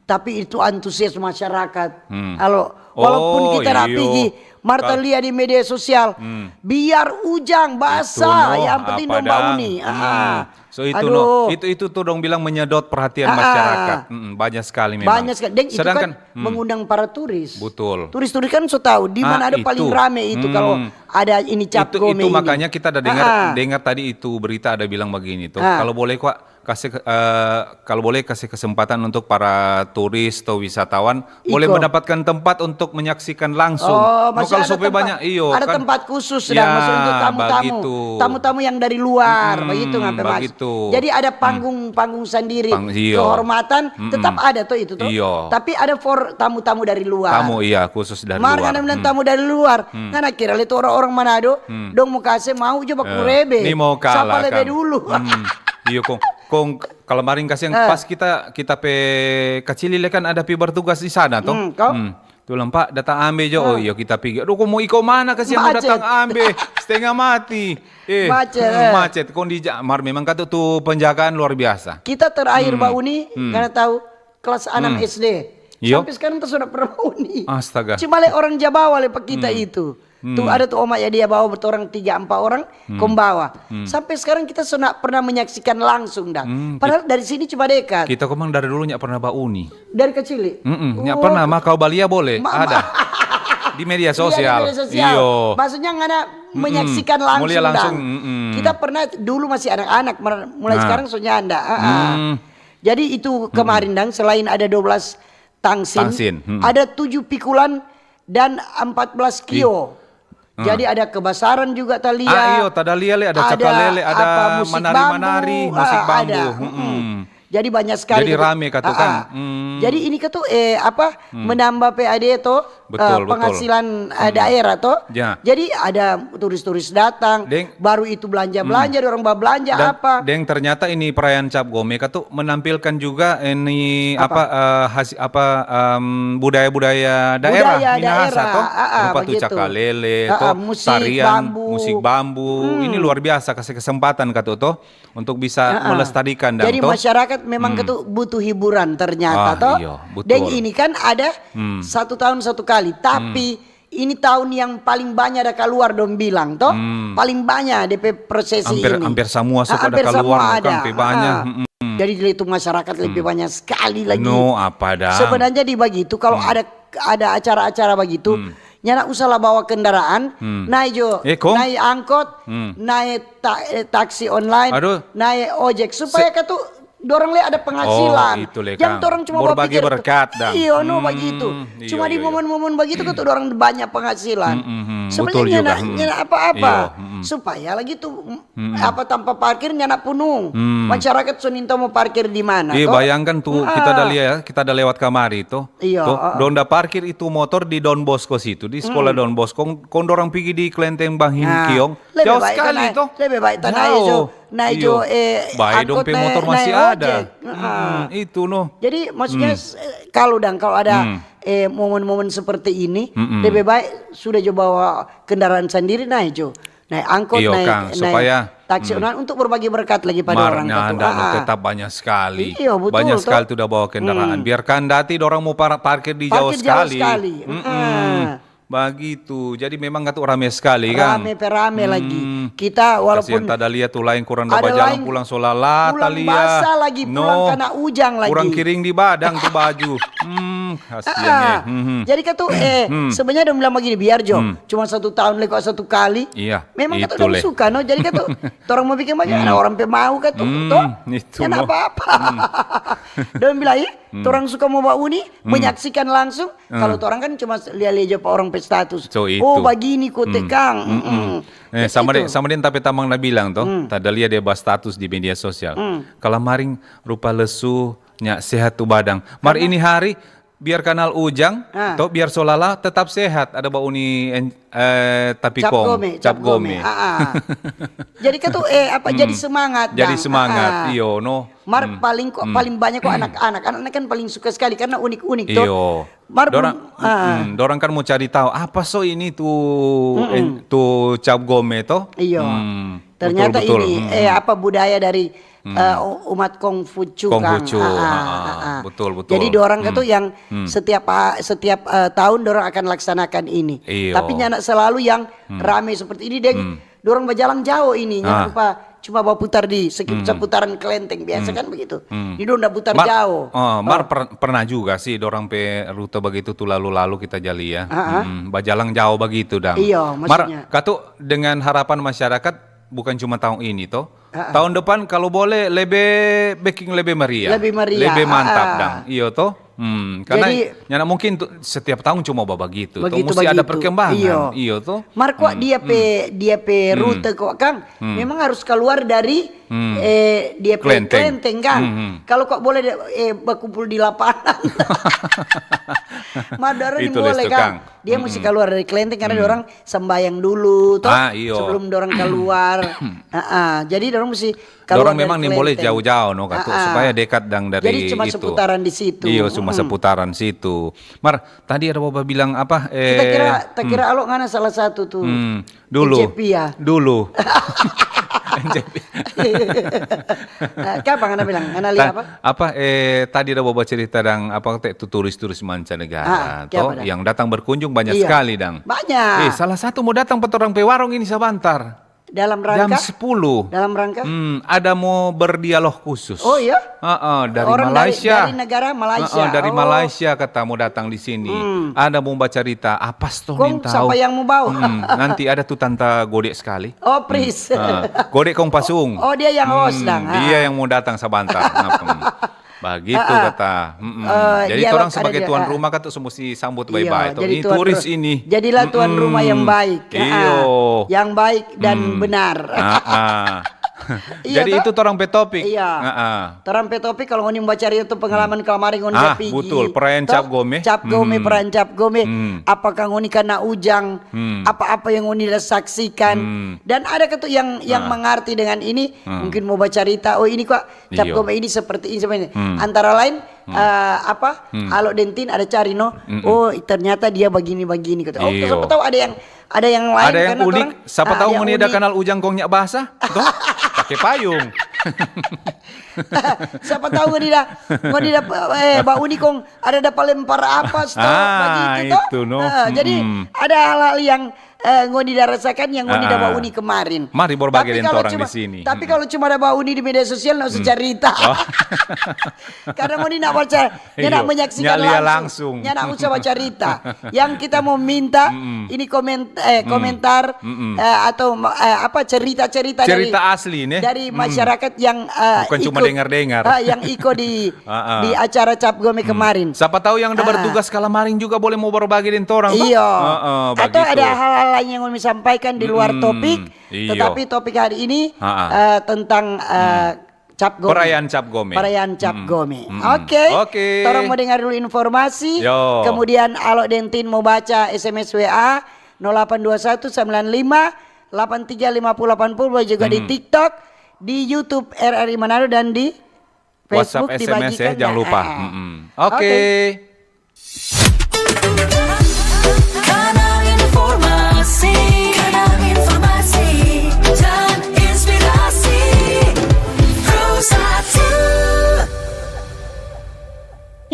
Tapi itu antusias masyarakat. Kalau Walaupun Oh, kita ada iyo. pigi, Marta Kal- lia di media sosial, biar ujang Itu basah, no, yang penting apa dong bau dang? ni. Hmm. Ah. So itu Aduh. No, itu itu tuh dong bilang menyedot perhatian Ah, ah. masyarakat. Mm-mm, banyak sekali memang. Banyak sekali. Dan itu Sedangkan kan mengundang para turis. Betul. Turis-turis kan so tahu di Ah, mana ada paling itu. rame itu Hmm. Kalau ada ini cap Itu gome itu ini. Makanya kita dengar Ah, ah. dengar tadi itu berita ada bilang begini tuh. Ah. Kalau boleh kok kasih ke- eh, kalau boleh kasih kesempatan untuk para turis atau wisatawan boleh Iko. Mendapatkan tempat untuk menyaksikan langsung. Oh, No, masih kalau ada supaya tempat, banyak iyo ada kan. tempat khusus Ya, dah, maksudnya untuk tamu-tamu, begitu. Tamu-tamu yang dari luar, Hmm, begitu ngape mas. Begitu. Jadi ada panggung-panggung sendiri, Pang- iyo. Kehormatan, Mm-mm. Tetap ada tuh itu tuh. Iyo. Tapi ada for tamu-tamu dari luar. Tamu iya khusus dari Mar luar. ngana bilang Hmm. Tamu dari luar. Ngana kira itu orang-orang Manado, dong mau kasih mau coba Eh, kurebe. Ni mau kalah Sapa lebe kan? Dulu. Hmm. Iyo kong kong kalau maring kasih yang Eh. Pas kita kita pe kacili le kan ada pi bertugas di sana toh. Hmm, kau? Tu lempa datang ambe jo. Oh iyo kita pigi. Aduh kong mau iko mana kasih yang mau Macet. Datang ambe. Setengah mati. Eh, Macet, hmm, eh. Macet. Kong di ja- mar memang kata tu penjagaan luar biasa. Kita terakhir bau ni, karena tahu kelas enam S D. Iyo. Sampai sekarang kita sudah pernah bau ni. Astaga. Cuma le orang Jabawa le pa kita itu. Tu ada tu oma ya dia bawa betorang tiga empat orang, kong bawa. Sampai sekarang kita sudah pernah menyaksikan langsung dah. Hmm, Padahal dari sini cuma dekat. Kita komang dari dulu nyak pernah bau ni. Dari kecil. Mm-mm, nyak Oh, pernah mah kau balia boleh Ma- ma- ada di media Iya, di sosial. media sosial. Iyo. Maksudnya ngana menyaksikan Mau langsung, lihat langsung, dang. Mm-mm. Kita pernah dulu masih anak-anak, mer- mulai Nah. Sekarang so nyanda. Ah, ah. Hmm. Jadi itu kemarin dang selain ada dua belas tangsin, Tangsin, hmm. Ada tujuh pikulan dan empat belas kio. Jadi ada kebasaran juga talia. Ah, iyo, tadalia le, ada cakalele, ada apa, musik manari-manari, bambu, musik ah, bambu. ada. Mm-mm. Mm-mm. Jadi banyak sekali. Jadi Gitu. Rame katu Ah, kan. ah. Hmm. Jadi ini katu eh apa menambah P A D to Betul, eh, betul. penghasilan eh, daerah to. Ya. Jadi ada turis-turis datang, Deng- baru itu belanja-belanja, orang belanja Dan, apa. Deng ternyata ini perayaan cap gome katu menampilkan juga ini Apa? apa eh, hasi- apa em, budaya-budaya daerah Budaya Minahasa daerah, toh. Ah, ah, Rupa tu begitu. cakalele Ah, toh, ah, musik tarian, bambu. Musik bambu. Ini luar biasa kasih kesempatan katu toh untuk bisa Ah, ah. Melestarikan dan Jadi toh. Masyarakat memang katu butuh hiburan ternyata Ah, toh. Iya, betul. Dan ini kan ada satu tahun satu kali, tapi ini tahun yang paling banyak ada keluar dong bilang toh. Paling banyak D P prosesi Hampir- ini. hampir semua Ah, suku ada hampir keluar, semua kan, ada. pe banyak. Ah. Jadi itu masyarakat lebih banyak sekali lagi. No, apa dah? Sebenarnya di bagitu kalau ada ada acara-acara bagitu, nyanda usah lah bawa kendaraan, naik jo, Eh, kong? naik angkot, naik ta- eh, taksi online, Aduh. Naik ojek supaya katu dorang le ada penghasilan. Oh, itu le, Jangan Kang. Orang cuma Berbagi berpikir berkat, dah. Iyo, no Hmm, begitu. iyo, Cuma di iyo, iyo. Momen-momen begitu katu orang banyak penghasilan. Hmm, hmm, hmm. Sebenarnya Betul juga. nyanda- Hmm. nyanda apa-apa. Iyo, hmm. Supaya lagi tu apa tanpa parkir nyanda punung. Hmm. Masyarakat so ninta mau parkir di mana Iya, toh? Bayangkan tuh kita ada lihat ya, kita ada lewat kamari tuh. Iya, Tuh, heeh. Dong da parkir itu motor di Don Bosco situ, di sekolah Don Bosco. Kong, kong dorang pigi di kelenteng Banghing Nah, Kiong. lebih Jauh baik sekali naik, toh. Lebih baik naik Jauh. jo, naik jo Iyo. eh Baik dong angkot pe naik- motor masih naik ada. Ojek. Heeh. Hmm, itu noh. Jadi maksudnya s- eh, kalau dang kalau ada eh momen-momen seperti ini lebih baik sudah jo bawa kendaraan sendiri naik jo. Naik angkot, Iyo, naik, Kang, naik supaya, taksi online untuk berbagi berkat lagi pada Mar orang nyanda katu. no Ah, ah. Tetap banyak sekali. Iyo, betul, Banyak toh. sekali tu da bawa kendaraan. Biarkan dati dorang mau para- parkir di jauh Parkir jauh sekali. sekali. Mm-mm. Ah. Begitu. Jadi memang katu rame sekali kan. Rame pe rame lagi. Kita walaupun Kasihan tada lihat tu lain kurang da ada bajalan lain pulang so lala pulang talia. basah lagi, pulang karena ujang lagi. Kurang kiring di badang tu baju. Hmm, kasihan Ah, eh. Hmm, hmm. Jadi katu eh sebenarnya dong bilang begini biar jo cuma satu tahun leko satu kali. Iya, Memang katu itu dong le. Suka no. Jadi katu orang mau bikin banyak ada orang pe mau katu Hmm, toh. itu Nyanda no. Apa-apa. Dong bilang ih, orang suka mau bauni menyaksikan langsung. Kalau orang kan cuma lia-lia jo pa orang pe status. So, itu. Oh, bagini kote Kang. Mm-mm. Eh, sama deh, sama deh tapi tamang na bilang toh, tada lia dia ba status di media sosial. Kalau maring rupa lesu, nya sehat tu badang. Mar ini hari biar kanal ujang, Ah. toh biar solala tetap sehat. Ada bauni en- eh, tapi Cap kong, gome, cap gome. Ah, ah. Jadi katu eh apa jadi semangat. Jadi Dang. Semangat, Ah, ah. Iyo no. Mar paling kok paling banyak kok anak-anak. Anak-anak kan paling suka sekali karena unik-unik toh. Iyo. Mar Dorang, ah. mm, dorang kan mau cari tahu apa so ini tu en- tu cap gome toh. Iyo. Hmm, Ternyata betul, betul. Ini Hmm. Eh apa budaya dari eh, u-, umat Kongfucu, Kongfucu, Kang. Ah, ah, ah, ah, ah. Betul, betul. Jadi dorang itu yang setiap, ah, setiap, eh, tahun dorang akan laksanakan ini. Iyo. Tapi nyanda selalu yang rame seperti ini, deng. Dorang bajalang jao ini, nyanda rupa cuma baputar di seki-, seputaran kelenteng, biasa kan begitu. Ini dorang udah putar jao. Oh, mar per-, pernah juga sih dorang pe rute begitu tu lalu-lalu kita ja lia. Ah, ah. Mm, bajalang jao begitu, dang. Iyo, mar, maksudnya. Katu dengan harapan masyarakat bukan cuma tahun ini, toh. Ah, ah. Tahun depan kalau boleh lebe beking lebe meriah. Lebe meriah, lebe mantap, ah, ah, dang. Iyo, toh. Hmm, karena jadi, nyanda mungkin tu setiap tahun cuma bagitu, toh. Begitu, musti ada begitu. Perkembangan. Iyo. Iyo, toh. Mar kok dia pe, dia pe rute kok, Kang, memang harus keluar dari, eh, dia pe kelenteng, Kang. Kalau kok boleh de-, eh, bakumpul di lapangan. Mar dorang ni boleh, Kang. Dia musti keluar dari kelenteng karena dorang sembayang dulu, toh. Ah, iyo. Sebelum dorang keluar. Ah, ah. Jadi dorang musti keluar dari kelenteng. Dorang memang nimbole jao-jao, no, katu, supaya dekat dang dari itu. Jadi cuma seputaran di situ. Iyo, cuma seputaran situ. Mar, tadi ada bapa bilang apa? Kita kira, eh, ta kira alo ngana salah satu tu. Hmm, dulu. N C P ya? Dulu. N C P. Eh, kapa ngana bilang? Ngana lia apa? Apa, eh, tadi ada bapa cerita dang, apa, te, tu turis-turis mancanegara, toh, yang datang berkunjung banyak sekali dang. Banyak. Eh, salah satu mo datang pa torang pe warung ini sabantar. Dalam rangka? Jam sepuluh. Dalam rangka? Hmm, ada mo berdialog khusus. Oh, iya? Heeh, dari Malaysia. Orang dari, dari negara Malaysia. Heeh, dari Malaysia kata mo datang di sini. Hmm. Ada mo bacarita, apa sto nintau? Kong sapa yang mo bawa? Hmm, nanti ada tu tanta gode skali. Oh, please. Hmm. Ah, gode kong pasung. Oh, dia yang host dang. Dia yang mo datang sabantar. Bagitu kata. Mm-mm. Eh, jadi torang sebagai tuan rumah kan tu musti sambut bae-bae, to. Ini turis ini. Jadilah tuan rumah yang baik. Iyo. Yang baik dan benar. Jadi itu torang pe topik. Iya. Torang pe topik kalau ngoni mo bacarita tu pengalaman kalamari ngoni da pigi. Ah, betul. Perayaan Cap Gome. Cap Gome, perayaan Cap Gome. Apakah ngoni kana ujang? Apa-apa yang ngoni da saksikan? Dan ada katu yang, yang mengarti dengan ini? Mungkin mo bacarita, oh, ini kok Cap Gome ini seperti ini, seperti ini. Antara lain, eh, apa, Alo deng Tin ada cari, no. Oh, ternyata dia bagini-bagini, gitu. Oh, siapa tahu ada yang, ada yang lain, ada yang unik. Siapa tahu ngoni ada kanal ujang kong nya basah, toh? Pake payung. Siapa tahu ngoni da, ngoni da, eh, bauni kong ada dapa lempar apa, toh? Ah, begitu, toh? Itu, no. Eh, jadi ada hal-hal yang eh, ngoni da rasakan yang ngoni da bauni kemarin. Mari berbagi deng torang di sini. Tapi kalau cuma da bauni di media sosial, nda usah carita. Karena ngoni nda baca, nda menyaksikan langsung. Nda usah bacarita. Yang kita mau minta, ini komen-, eh, komentar, eh, atau, eh, apa, cerita-cerita dari, cerita asli, ne? Dari masyarakat yang, eh, bukan cuma dengar-dengar. Eh, yang iko di di acara Cap Gome kemarin. Sapa tahu yang ada bertugas kalamaring juga boleh mau berbagi deng torang, toh? Iyo. Heeh, atau ada hal-hal lain yang ngoni sampaikan di luar topik, tetapi topik hari ini, eh, tentang, eh, Cap Gome. Perayaan Cap Gome. Perayaan Cap Gome. Oke. Oke. Torang mau dengar dulu informasi. Yo. Kemudian Alo deng Tin mau baca S M S W A nol delapan dua satu sembilan lima delapan tiga lima puluh delapan puluh, juga di TikTok, di YouTube R R I Manado, dan di WhatsApp, Facebook S M S, ya, dibagikan, jangan lupa. Ah, ah. Mm-mm. Oke. Oke. Kanal informasi, kanal informasi dan inspirasi. Pro satu.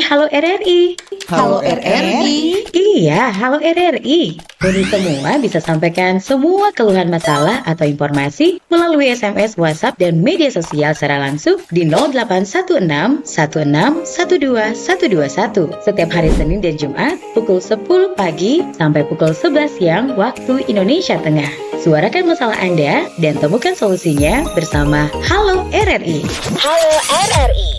Halo R R I. Halo R R I. Iya, halo R R I. Ngoni semua bisa sampaikan semua keluhan, masalah atau informasi melalui S M S, WhatsApp, dan media sosial secara langsung di nol delapan satu enam satu enam satu dua satu dua satu setiap hari Senin dan Jumat pukul sepuluh pagi sampai pukul sebelas siang waktu Indonesia Tengah. Suarakan masalah Anda dan temukan solusinya bersama Halo R R I. Halo R R I.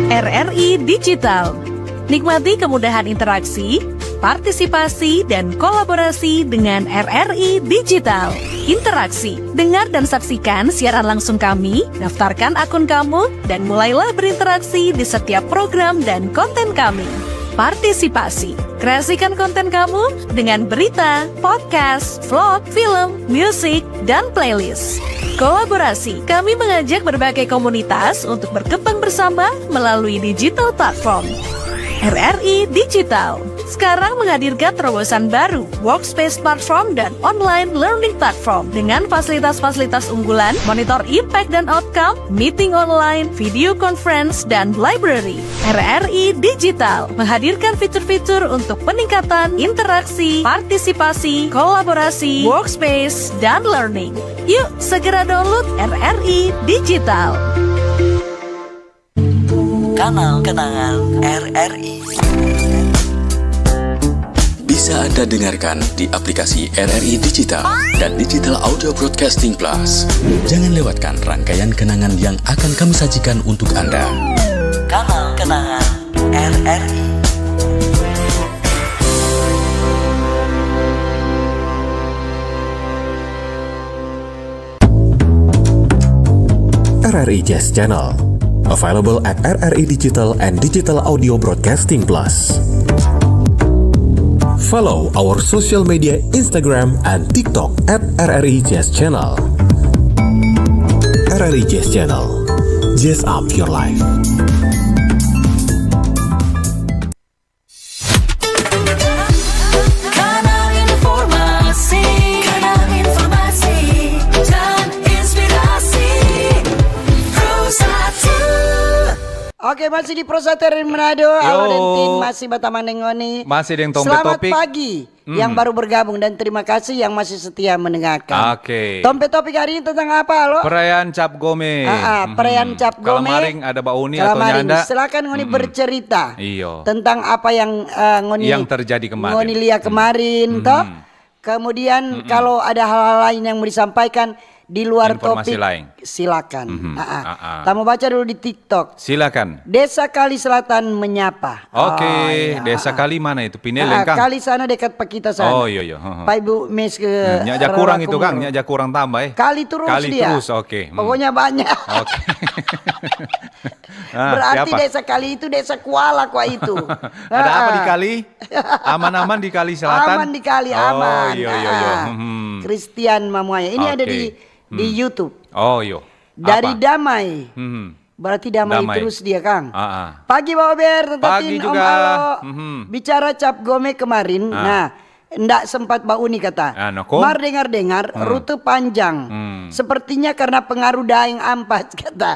R R I Digital. Nikmati kemudahan interaksi, partisipasi, dan kolaborasi dengan R R I Digital. Interaksi, dengar dan saksikan siaran langsung kami, daftarkan akun kamu, dan mulailah berinteraksi di setiap program dan konten kami. Partisipasi, kreasikan konten kamu dengan berita, podcast, vlog, film, musik, dan playlist. Kolaborasi, kami mengajak berbagai komunitas untuk berkembang bersama melalui digital platform. R R I Digital. Sekarang menghadirkan terobosan baru, Workspace Platform dan Online Learning Platform, dengan fasilitas-fasilitas unggulan, monitor impact dan outcome, meeting online, video conference, dan library. R R I Digital menghadirkan fitur-fitur untuk peningkatan interaksi, partisipasi, kolaborasi, workspace, dan learning. Yuk, segera download R R I Digital. Kanal kenangan R R I. Bisa Anda dengarkan di aplikasi R R I Digital dan Digital Audio Broadcasting Plus. Jangan lewatkan rangkaian kenangan yang akan kami sajikan untuk Anda. Kanal kenangan R R I. R R I Jazz Channel. Available at R R I Digital and Digital Audio Broadcasting Plus. Follow our social media Instagram and TikTok at R R I Jazz Channel. R R I Jazz Channel. Jazz up your life. Kanal informasi, kanal informasi dan inspirasi. Pro satu. Oke, masih di Pro satu R R I Manado, Alo Yo. Dentin masih batamang deng ngoni. Masih deng Tompe Selamat Topik. Pagi yang Hmm. baru bergabung dan terima kasih yang masih setia mendengarkan. Oke. Tompe Topik hari ini tentang apa, Alo? Perayaan Cap Gome. Ah, ah, perayaan Hmm. Cap Gome. Kalamaring ada Bauni atau Kalamaring. Nyanda? Silakan ngoni Hmm. bercerita Iyo. tentang apa yang, eh, ngoni, Yang terjadi kemarin. ngoni lia Hmm. kemarin, Hmm. toh? Kemudian Hmm. kalau ada hal-hal lain yang mau disampaikan di luar Informasi topik, lain. silakan. Mhm. Ah, ah. Ah, ah. Kita mau baca dulu di TikTok. Silakan. Desa Kali Selatan menyapa. Oke, Oh, iya. Desa Ah, ah. Kali mana itu? Pineleng, Ah, ah, Kang? Kali sana dekat pa kita sana. Oh, iya, iya. Heeh. Pa Ibu Mes ke Nya, nya ja Roro kurang itu, Kang. Kumuro. Nya ja kurang tambah, eh. Kali terus Kali dia. terus, oke. Hmm. Pokoknya banyak. Oke. Ah, Berarti siapa? Desa Kali itu Desa Kuala kwa itu. Ada apa di Ah, ah. Kali? Aman-aman di Kali Selatan? Aman di Kali, Oh, aman. iya, iya, iya. Ah. Hmm. Christian Mamuaya. Ini ada Oke. di, di Hmm. YouTube. Oh, iya. Dari Apa? Damai. Hmm. Berarti damai Damai. terus dia, Kang. Ah, ah. Pagi, Bawa Ber, Tante Pagi Tin, Om juga. Alo. Mhm. Bicara Cap Gome kemarin, Ah. nah, ndak sempat Bauni kata. Ah, no, ko? Mar dengar-dengar, Hmm. rute panjang. Hmm. Sepertinya karena pengaruh Daeng Ampat, kata.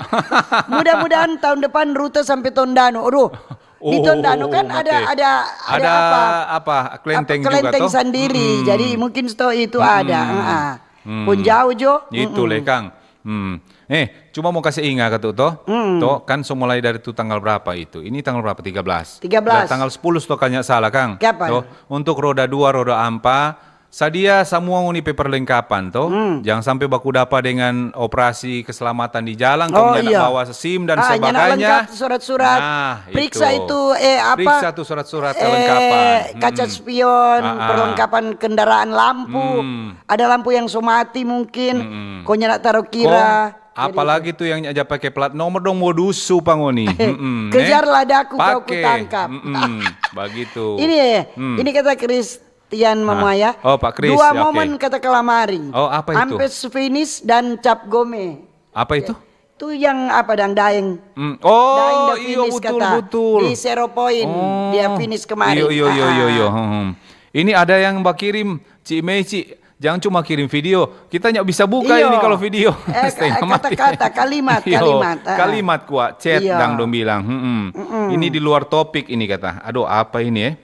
Mudah-mudahan tahun depan rute sampai Tondano. Aduh, di Oh, Tondano kan ada, oke. ada, ada Ada apa? apa? Klenteng Apa, juga, klenteng toh? sendiri. Mm-mm. Jadi, mungkin sto itu Mm-mm. ada. Ah, ah. Mm. Pun jauh jo. Itu Mm-mm. le, Kang. Hmm. Eh, cuma mau kasih inga katu to. Hmm. To, kan so mulai dari tu tanggal berapa itu? Ini tanggal berapa? Tiga belas. Tiga belas. Dari tanggal sepuluh to, kanya salah, Kang. Kiapa? To, untuk roda dua, roda ampa, sadia samua ngoni pe perlengkapan to. Hmm. Jang sampe baku dapa dengan operasi keselamatan di jalang, Oh, kong nyanda iya. bawa SIM dan Ah, nyanda sebagainya. lengkap surat-surat. Nah, Periksa itu. itu, eh, apa? Periksa tu surat-surat Eh, kelengkapan. kaca Mm-mm. spion, Ah, ah. perlengkapan kendaraan, lampu. Hmm. Ada lampu yang so mati mungkin. Mm-mm. Kong nyanda taro kira. Kong, Jadi apalagi tu yang ja pake plat nomor dong mo dusu pa ngoni. Mm-mm, Kejarlah eh. daku, kau Pake. kutangkap. Mm-mm. Bagitu. Ini, Hmm. ini kata Christian Ah. Mamuaya. Oh, Pak Chris, Dua oke. momen kata kalamaring. Oh, apa itu? Ampe finish dan Cap Gome. Apa itu? Tu yang apa dang, Daeng. Hmm. Oh, Daeng da iyo, finish butul, kata. butul. Di Zero Point, Oh. dia finish kemarin. Iyo, iyo, iyo, iyo, Ah, iyo. ah. Hmm, hmm. Ini ada yang bakirim, Ci Mei, Ci, jangan cuma kirim video. Kita nyak bisa buka Iyo. ini kalau video. Eh, Setengah ka-, mati. kata-kata, kalimat, Iyo, kalimat. Ah. kalimat kwa, chat Iyo. dang dong bilang. Hmm, hmm. Mm-mm. Ini di luar topik ini kata. Aduh, apa ini, eh?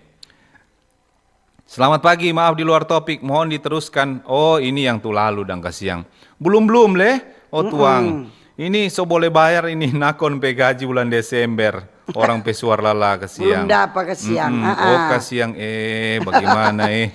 Selamat pagi, maaf di luar topik, mohon diteruskan. Oh, ini yang tu lalu dang kasiang. Belum-belum le, oh Mm-mm. tuang. Ini so boleh bayar ini nakon pe gaji bulan Desember. Orang pe suar lala kasiang. Belum dapa kasiang, Mm-mm. ah, Oh, ah. kasiang, eh, bagaimana, eh?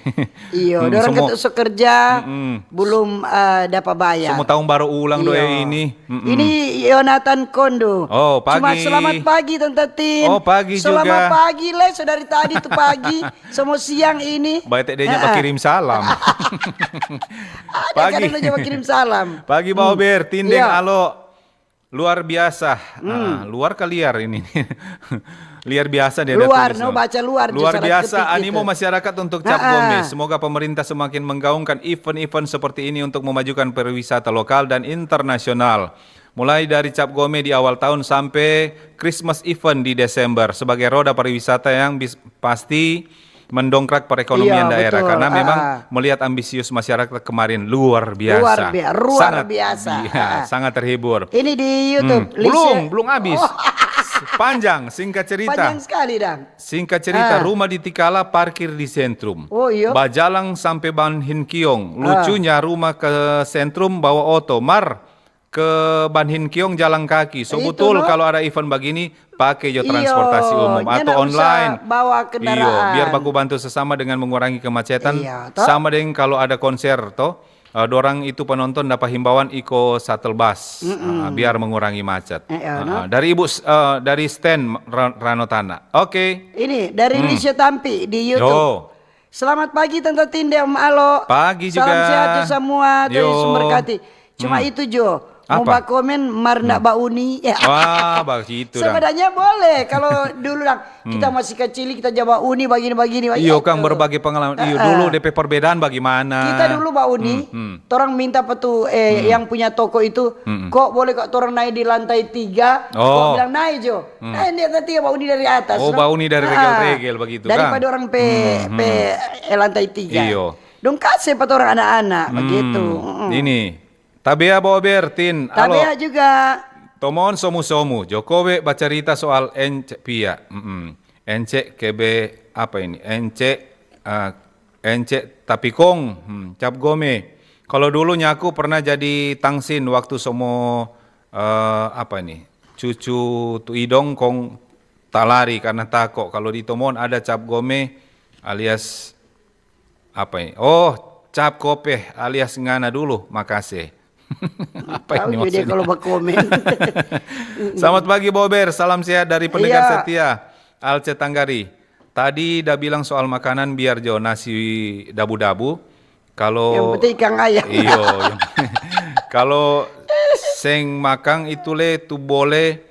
Iyo, Hmm, dorang semua katu so kerja, Mm-mm. belum, eh, dapa bayar. Semua tahun baru ulang do, Iyo. eh, ini. Mm-mm. Ini Yonatan Kondo. Oh, Cuma pagi. selamat pagi, Tante Tin. Oh, pagi Selamat juga. pagi, le. So dari tadi tu pagi. Semua siang ini. Bae te dia Ah, ah. kirim salam. Ada Pagi. kadang dia kirim salam. Pagi, Bau Hmm. Ber, Tindeng, Iya. Alo. Luar biasa. Hmm. Ah, luar ka liar ini. Liar biasa dia ada Luar, tulis, no, no. baca luar, Luar syarat biasa ketik animo gitu. masyarakat untuk Cap Ah, ah. Gome. Semoga pemerintah semakin menggaungkan event-event seperti ini untuk memajukan pariwisata lokal dan internasional. Mulai dari Cap Gome di awal tahun sampe Christmas event di Desember sebagai roda pariwisata yang bis-, pasti mendongkrak perekonomian daerah, karena memang melihat ambisius masyarakat kemarin luar biasa. Luar bia-, luar biasa. Sangat terhibur. Ini di YouTube, Lisha. Belum, belum habis. Panjang, singkat cerita. Panjang sekali, dang. Singkat cerita, rumah di Tikala parkir di sentrum. Oh, iya. Bajalang sampe Ban Hin Kiong. Lucunya rumah ke sentrum bawa oto, mar ke Ban Hin Kiong jalang kaki. So butul, kalau ada event bagini, pake jo transportasi umum atau online. Bawa kendaraan. Iyo, biar baku bantu sesama dengan mengurangi kemacetan. Iya, toh. Sama deng kalau ada konser, toh. Eh, dorang itu penonton dapa himbauan iko shuttle bus, eh, biar mengurangi macet. Eh, eh, no. Dari Ibu S-, eh, dari Stan Ra-, Ranotana. Oke. Ini dari Lisha Tampi di YouTube. Yo. Selamat pagi Tanta Tin deng Om Alo. Pagi juga. Salam sehat jo samua dari Sumberkati. Cuma itu jo, mo bakomen mar nda bauni. Ya. Wah, bagitu dang. Sebenarnya boleh kalau dulu dang, kita masih kecil kita ja bauni bagini, bagini, bagini. Iyo, kang, berbagi pengalaman. Iyo, dulu depe perbedaan bagaimana? Kita dulu bauni, torang minta pa tu, eh, yang punya toko itu, kok boleh kok torang naik di lantai tiga? Kok bilang naik jo. Naik di lantai tiga, bauni dari atas, no? Oh, bauni dari regel-regel bagitu, kang. Daripada orang pe, pe, eh, lantai tiga. Iyo. Dong kase pa torang anak-anak, bagitu. Ini. Tabea Bober, Tin. Alo. Tabea juga. Tomon somu-somu. Jokobe bacarita soal ence pia. Mm-mm. Ence kebe, apa ini? Ence, eh, ence tapikong. Hmm, cap gome. Kalo dulu nyaku pernah jadi tangsin waktu somo, eh, apa ini? Cucu tu idong kong talari karna tako. Kalo di Tomon ada cap gome alias apa ini? Oh, cap kope alias ngana dulu, makase. Apa ini maksudnya? Tahu juga dia kalau bakomen. Selamat pagi, Bober. Salam sehat dari pendengar setia, Alce Tanggari. Tadi da bilang soal makanan, biar jo nasi dabu-dabu. Kalau yang penting ikan ayam. Iyo, yang, kalau seng makang itu le tu bole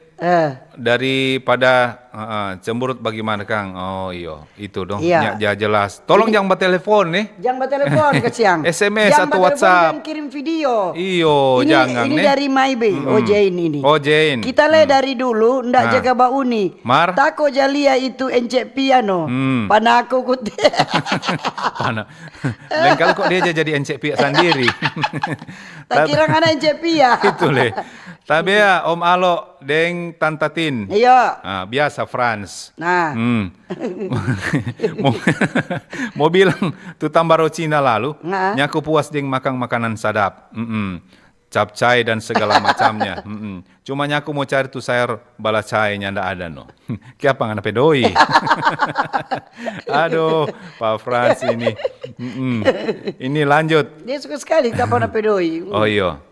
daripada, heeh, cemberut bagaimana, kang? Oh, iyo, itu dong. Iya. Nya, ja-, jelas. Tolong jang batelefon, nih. Jang batelefon, kasiang. S M S atau WhatsApp. Jang batelefon, jang kirim video. Iyo, jangan, nih. Ini dari Maybe, oh, Jane ini. Oh, Jane. Kita le dari dulu nda jaga bauni. Mar? Tako ja lia itu ence piano. Panako kute. Pana-, lain kali kok dia ja jadi ence pia sandiri. Tak kira ngana ence pia. Itu le. Tabea, Om Alo deng Tanta Tin. Iyo. Ah, biasa, Frans. Nah. Hmm. Mo, mo bilang tu tambaro Cina lalu, nyaku puas deng makang makanan sadap. Mm-mm. Capcay dan segala macamnya. Mm-mm. Cuma nyaku mo cari tu sayur balacay, nyanda ada, no. Kiapa ngana pe doi? Aduh, Pak Frans ini. Mm-mm. Ini lanjut. Dia suka sekali tapa ngana pe doi. Oh, iyo.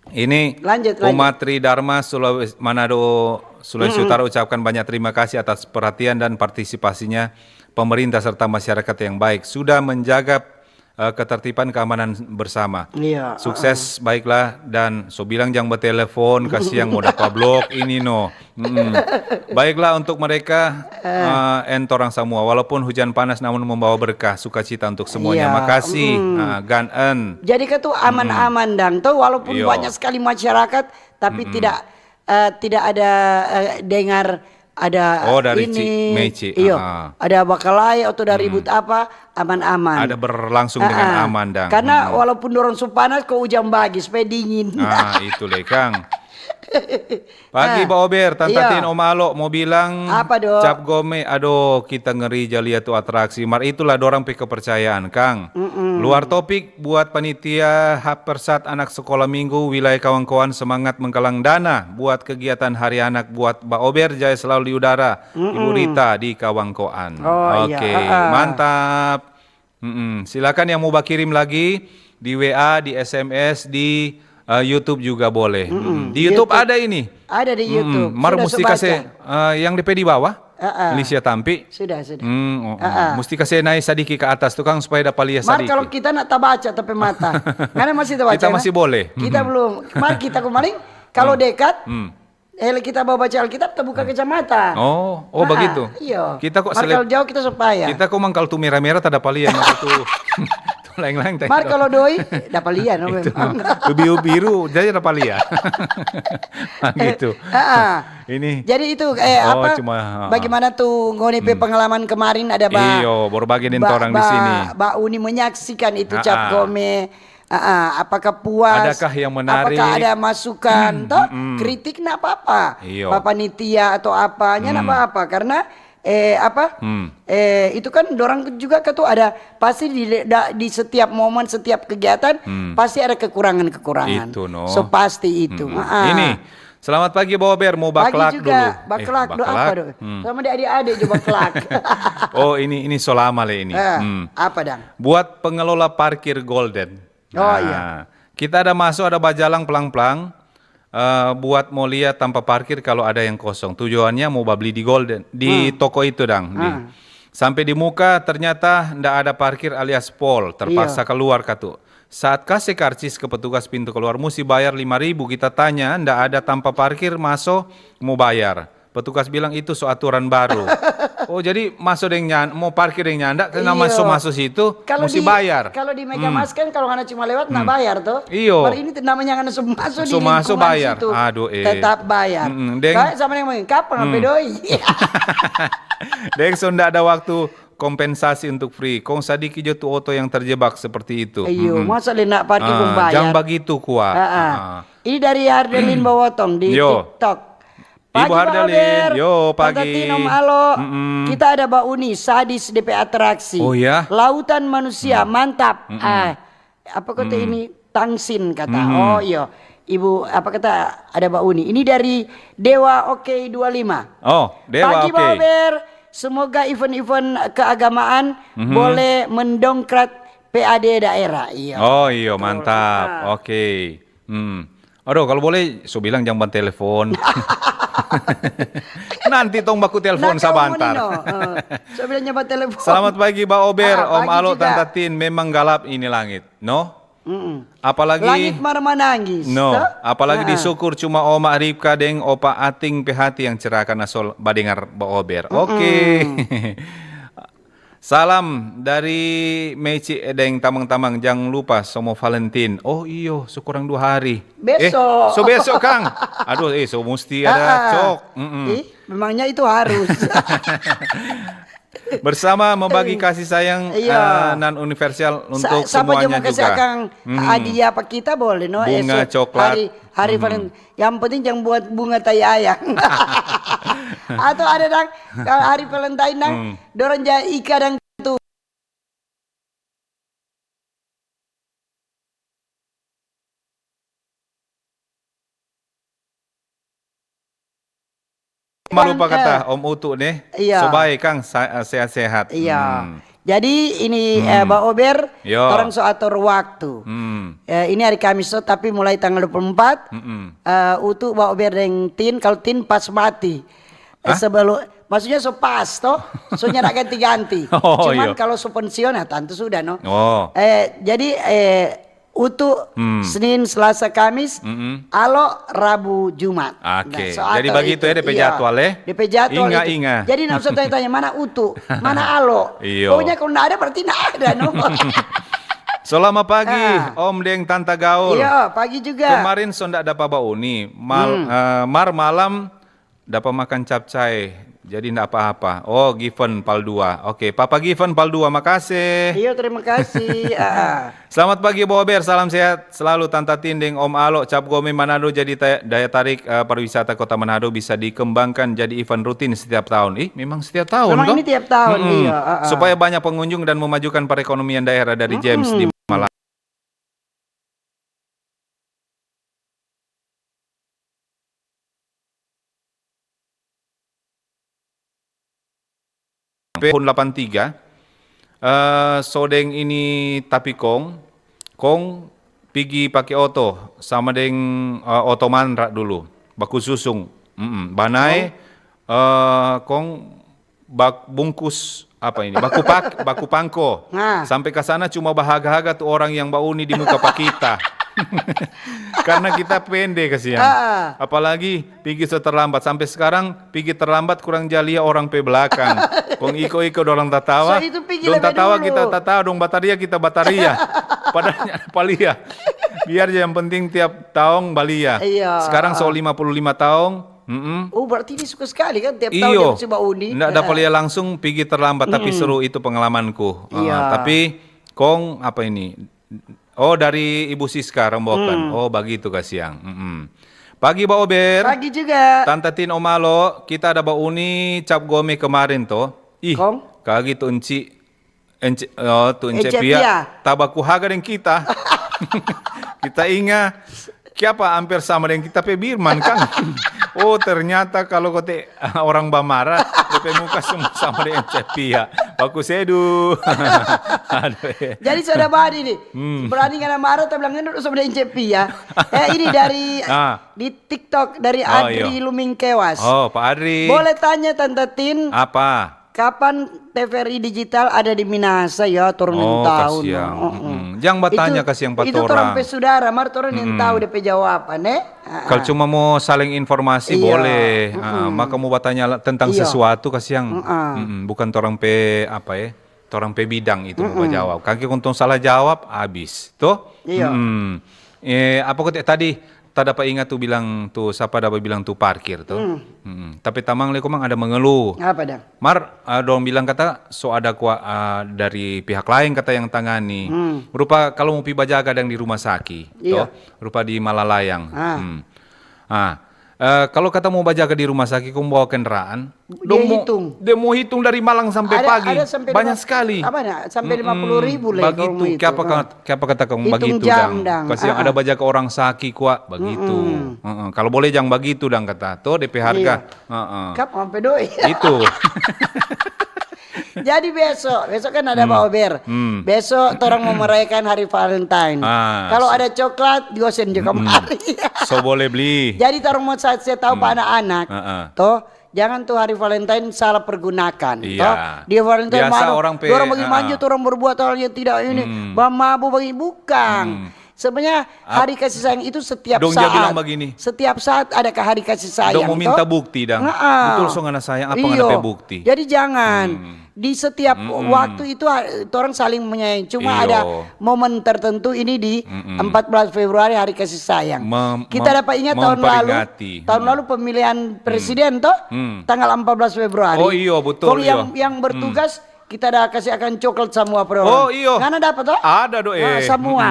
Ini lanjut, lanjut. Umat Tri Dharma Sulawesi, Manado, Sulawesi Utara ucapkan banyak terima kasih atas perhatian dan partisipasinya pemerintah serta masyarakat yang baik sudah menjaga, eh, ketertiban keamanan bersama. Iya, sukses, baiklah, dan so bilang jang batelefon, kasiang mo dapa blok ini, no. Mm-mm. Baiklah untuk mereka, eh, en torang samua. Walaupun hujan panas, namun membawa berkah, sukacita untuk semuanya. Iya. Makasih, ah, Gan En. Jadi katu aman-aman dang. Tuh, walaupun banyak sekali masyarakat, tapi tidak, eh, tidak ada, eh, dengar ada ini, Meici. Iyo, ada bakalae atau ada ribut apa, aman-aman. Ada berlangsung dengan aman dang. Karena walaupun dorang su panas, kok hujan bagi, supaya dingin. Ah, itu le, kang. Pagi, Pak Ober, Tanta Tin, Om Alo, mo bilang, apa, Do? Cap Gome, aduh, kita ngeri ja lia tu atraksi. Mar itulah dorang pe kepercayaan, kang. Luar topik, buat panitia Hapersat Anak Sekolah Minggu Wilayah Kawangkoan, semangat menggalang dana buat kegiatan Hari Anak buat Pak Ober, jaya selalu di udara, Ibu Rita di Kawangkoan. Oh, iya. Oke, mantap. Mm-mm. Silakan yang mau bakirim lagi di W A, di S M S, di, eh, YouTube juga boleh. Mm-mm. Di YouTube ada ini. Ada di YouTube. Mar musti kase, eh, yang depe di bawah. Lisia Tampi. Sudah, sudah. Mm, oh, oh. Musti kase nai sadiki ke atas tu, kang, supaya dapa lia sadiki. Mar kalau kita nak tabaca tapi mata. Ngana masih tabaca, kita masih boleh. Kita belum. Mar kita kemarin kalau dekat, eh, kita bawa baca Alkitab, tabuka kacamata. Oh, oh, begitu. Iyo. Kita kok mar kalau jauh kita supaya. Kita kok mang kalau tu mera-mera tada palia, mar tu. Laeng-laeng teh. Mar kalau doi, dapa lia no memang. Biru-biru jadi dapa lia. Gitu. Ah, ah. Ini Jadi itu eh Oh, apa? cuma, ah, ah. Bagaimana tuh ngoni pe pengalaman kemarin ada ba Iyo, baru bagi deng ba, torang di ba, sini. Ba Uni menyaksikan itu Ah, cap ah. gome. Ah, ah. Apakah puas? Adakah yang menarik? Apakah ada masukan? Toh kritik ndak apa-apa. Iyo. Panitia atau apanya ndak apa-apa karena eh apa? Hmm. Eh itu kan dorang juga kan tuh ada pasti di da- di setiap momen setiap kegiatan pasti ada kekurangan-kekurangan. Itu, no. So pasti itu. Ah, ah. Ini, selamat pagi Bober, mau Pagi baklak juga, dulu. Baklak do apa do? Hmm. Sama dia adik-adik juga baklak. Oh, ini ini so lama le ini. Eh, Hmm. Apa dang? Buat pengelola parkir Golden. Oh, iya. Kita ada masuk, ada bajalang pelang-pelang. Eh, buat mau lihat tampa parkir kalau ada yang kosong. Tujuannya mau babli di Golden, di toko itu dang. Di, sampai di muka ternyata ndak ada parkir alias pol, terpaksa keluar katu. Saat kase karcis ke petugas pintu keluar musti bayar lima ribu. Kita tanya, ndak ada tampa parkir, maso mau bayar. Petugas bilang itu so aturan baru. Oh, jadi maso deng nyan, mau parkir deng nyanda karena Iyo. maso maso situ Kalau musti di bayar. Kalau di Megamas kan kalau ngana cuma lewat ndak bayar toh. Iyo. Baru ini namanya ngana so masuk di So maso lingkungan bayar. Situ. Aduh, eh. Tetap bayar. Mm-mm, deng. Kayak sama yang main kapal sampai doi. Deng so ndak ada waktu kompensasi untuk free. Kong sadiki jo tu oto yang terjebak seperti itu. Iyo, Mm-mm. masa le ndak parkir belum Ah, bayar. Jang bagitu kwa. Ah, ah. Ah. Ini dari Hardelin Bawotong di Yo. TikTok. Ibu Hardelin, Bober. Yo, Tanta pagi. Tin, Om Alo. Mm-mm. Kita ada Ba Uni, sadis depe atraksi. Oh, ya? Lautan manusia, mantap. Ah, apa kata ini? Tangsin kata. Oh, iyo. Ibu, apa kata ada Ba Uni? Ini dari Dewa Oke dua lima. Oh, Dewa Pagi oke. Bober, semoga event-event keagamaan boleh mendongkrak P A D daerah. Iya. Oh iyo, mantap. Oke. Hmm. Aduh, kalau boleh, so bilang jang ban telepon. Nanti tong baku telepon Nah, kau sabantar. Monino, eh, so bilang jang ban telepon. Selamat pagi, Ba Ober, Ah, Om pagi Alo, juga. Tanta Tin. Memang galap ini langit, no? Mm-mm. Apalagi Langit mar manangis, No, toh? apalagi di Heeh. syukur cuma Oma Ripka deng Opa Ating pe hati yang cerah karena so badengar Ba Ober. Oke. Salam dari Meci deng tamang-tamang, jang lupa so mo Valentin. Oh iyo, so kurang dua hari. Besok. Eh, so besok, Kang. Aduh, eh, so musti ada Ah, ah. cok. Mm-mm. Ih, memangnya itu harus. Bersama membagi kasih sayang Iya. eh, nan universal untuk Sa- siapa semuanya yang mau kasih juga. Akang Mhm. hadiah apa kita boleh no. Bunga, Esok coklat. Hari hari Mhm. Valentine. Yang penting jangan buat bunga tai ayang. Atau ada dang kalau hari Valentine dang Hmm. dorang ja ika dang tu. Malupa Kan, kata eh, Om Utu nih. Iya. So bae Kang sa- sehat-sehat. Iya. Hmm. Jadi ini eh, Ba Ober, Yo. orang so atur waktu. Hmm. Eh, ini hari Kamis so, tapi mulai tanggal dua puluh empat Mm-mm. eh, Utu, Ba Ober deng Tin, kalau Tin pas mati. Eh, Hah? Sebelum maksudnya so pas toh, so nyanda ganti-ganti. Oh, Cuman iya. Kalau so pensiun ya tentu sudah no. Oh. Eh, jadi eh, Utu Hmm. Senin, Selasa, Kamis, Mm-mm. Alo Rabu, Jumat. Oke, Nah, so jadi atur begitu itu. Ya, D P Iya. jadwal ya. D P jadwal Inga, itu. inga. Jadi nggak usah tanya-tanya mana Utu, mana Alo. Iyo. Pokoknya kalau nggak ada berarti nggak ada no. Selamat pagi, Ah. Om deng Tanta Gaul. Iya, pagi juga. Kemarin so ndak dapa Ba Uni, mal, Hmm. eh, mar malam dapa makan capcay, jadi ndak apa-apa. Oh, Given Pal dua. Oke, Papa Given Pal dua, makasih. Iya, terima kasih. Ah, ah. Selamat pagi Bober, salam sehat selalu Tanta Tin deng Om Alo. Cap Gome Manado jadi ta- daya tarik eh, pariwisata Kota Manado bisa dikembangkan jadi event rutin setiap tahun. Ih, memang setiap tahun Memang toh? Ini tiap tahun, Mm-mm. iya. Ah, ah. Supaya banyak pengunjung dan memajukan perekonomian daerah dari James di Malang. Tahun delapan tiga, eh, so deng ini tapi kong, kong pigi pake oto sama deng eh, oto manra dulu, baku susung, mm-mm, banae, eh, kong bak bungkus apa ini, baku pak, baku pangko, Nah. Sampai ka sana cuma bahaga-haga tu orang yang bauni di muka pa kita. Karena kita pende kasiang. Ah. Apalagi pigi so terlambat. Sampe skarang pigi terlambat kurang ja lia orang pe blakang. Kong iko-iko dorang tatawa. So itu pigi dong lebe tatawa, dulu. Kita tatawa, dong bataria, kita bataria. Padahal nyanda pa lia. Biar ja yang penting tiap taong balia. Iya. Skarang so lima puluh lima taong. Mm-mm. Oh, berarti dia suka sekali kan tiap taong dia mesti bauni. Iyo. Nda dapa lia langsung, pigi terlambat, tapi seru itu pengalamanku. Ah, iya. Tapi kong apa ini? Oh, dari Ibu Siska Rombokan. Hmm. Oh, bagitu kasiang. Mm-mm. Pagi, Ba Ober. Pagi juga. Tanta Tin, Om Alo, kita ada bauni cap gome kemarin to. Ih, kong? Kagi tu Enci, Ence, oh, tu Ence Ence Pia. Pia. Tabaku haga deng kita. Kita inga, kiapa amper sama deng kita pe Birman, kang? Oh, ternyata kalo kote orang bamara, depe muka semua sama deng Ence Pia. Baku sedu. Aduh, eh. Jadi, so ada badi ni. Hmm. Berani ngana mara, ta bilang, "Ngana sama deng Ence Pia." Eh, ini dari, ah, di TikTok, dari, oh, Adri, iyo. Lumingkewas. Oh, Pak Adri. Boleh tanya, Tanta Tin? Apa? Kapan TVRI Digital ada di Minahasa, ya, torang nintau, no. Oh, kasiang. Mm-mm. Jang batanya kasiang pa torang. Itu torang pe sudara, mar torang nintau depe jawaban, eh. Kalo cuma mo saling informasi, boleh. Iya. Ah, maka mo batanya la-, tentang sesuatu, kasiang. Mm-mm. Mm-mm. Bukan torang pe, apa, eh, torang pe bidang itu mo bajawab. Kaki kong tong salah jawab, abis. Toh? Iya. Mm-mm. Eh, apa kote tadi? Ta dapa inga tu bilang tu, sapa dapa bilang tu parkir tu. Hmm. Mm-mm. Tapi tamang lei komang ada mengeluh. Apa dang? Mar, ah, dong bilang kata so ada kua-, ah, dari pihak laeng kata yang tangani. Hmm. Rupa kalo mo pi bajaga dang di rumah saki, iyo, to? Rupa di Malalayang. Ah. Hmm. Ah, eh, kalo kata mo bajaga di rumah saki kong bawa kendaraan, dia mo hitung. Dia mo hitung dari malang sampe pagi. Ada, ada sampe lima, banyak skali. Apa na, sampe lima puluh ribu lei kong mo hitung. Bagitu, kiapa ka-, kiapa kata kong bagitu, dang? Hitung jam, dang. Kasiang ada bajaga orang saki kwa, bagitu. Mm-mm. Heeh. Kalo boleh jang bagitu, dang, kata. To, depe harga. Iya. Heeh. Kap ampe doi. Itu. Jadi beso, beso kan ada baober. Hmm. Beso torang mo merayakan hari Valentine. Ah, kalo ada coklat, gosen jo kamari. So boleh bli. Jadi torang mo sa-, se tau pa anak-anak. Heeh. To, jangan tu hari Valentine salah pergunakan, to. Iya. Dia Valentine biasa malu, orang pe, dorang bagi manja, dorang berbuat hal yang tidak ini, bamabu bagi, bukang. Sebenarnya hari kasih sayang itu setiap saat. Dong ja bilang bagini. Setiap saat ada ka hari kasih sayang, to. Dong mo minta bukti, dang. Heeh. Betul so ngana sayang, apa ngana pe bukti? Iyo. Jadi jangan. Di setiap waktu itu, ha-, torang saling menyayangi. Cuma ada momen tertentu ini di empat belas Februari, hari kasih sayang. Mem-, kita dapat ingat tahun lalu, memperingati. Tahun lalu pemilihan presiden, to? Tanggal empat belas Februari. Oh, iyo, betul, iyo. Kong yang, yang bertugas, kita ada kasih akan coklat samua, bro. Oh, iyo. Ngana dapat, to? Ada, do, eh. Nah, samua.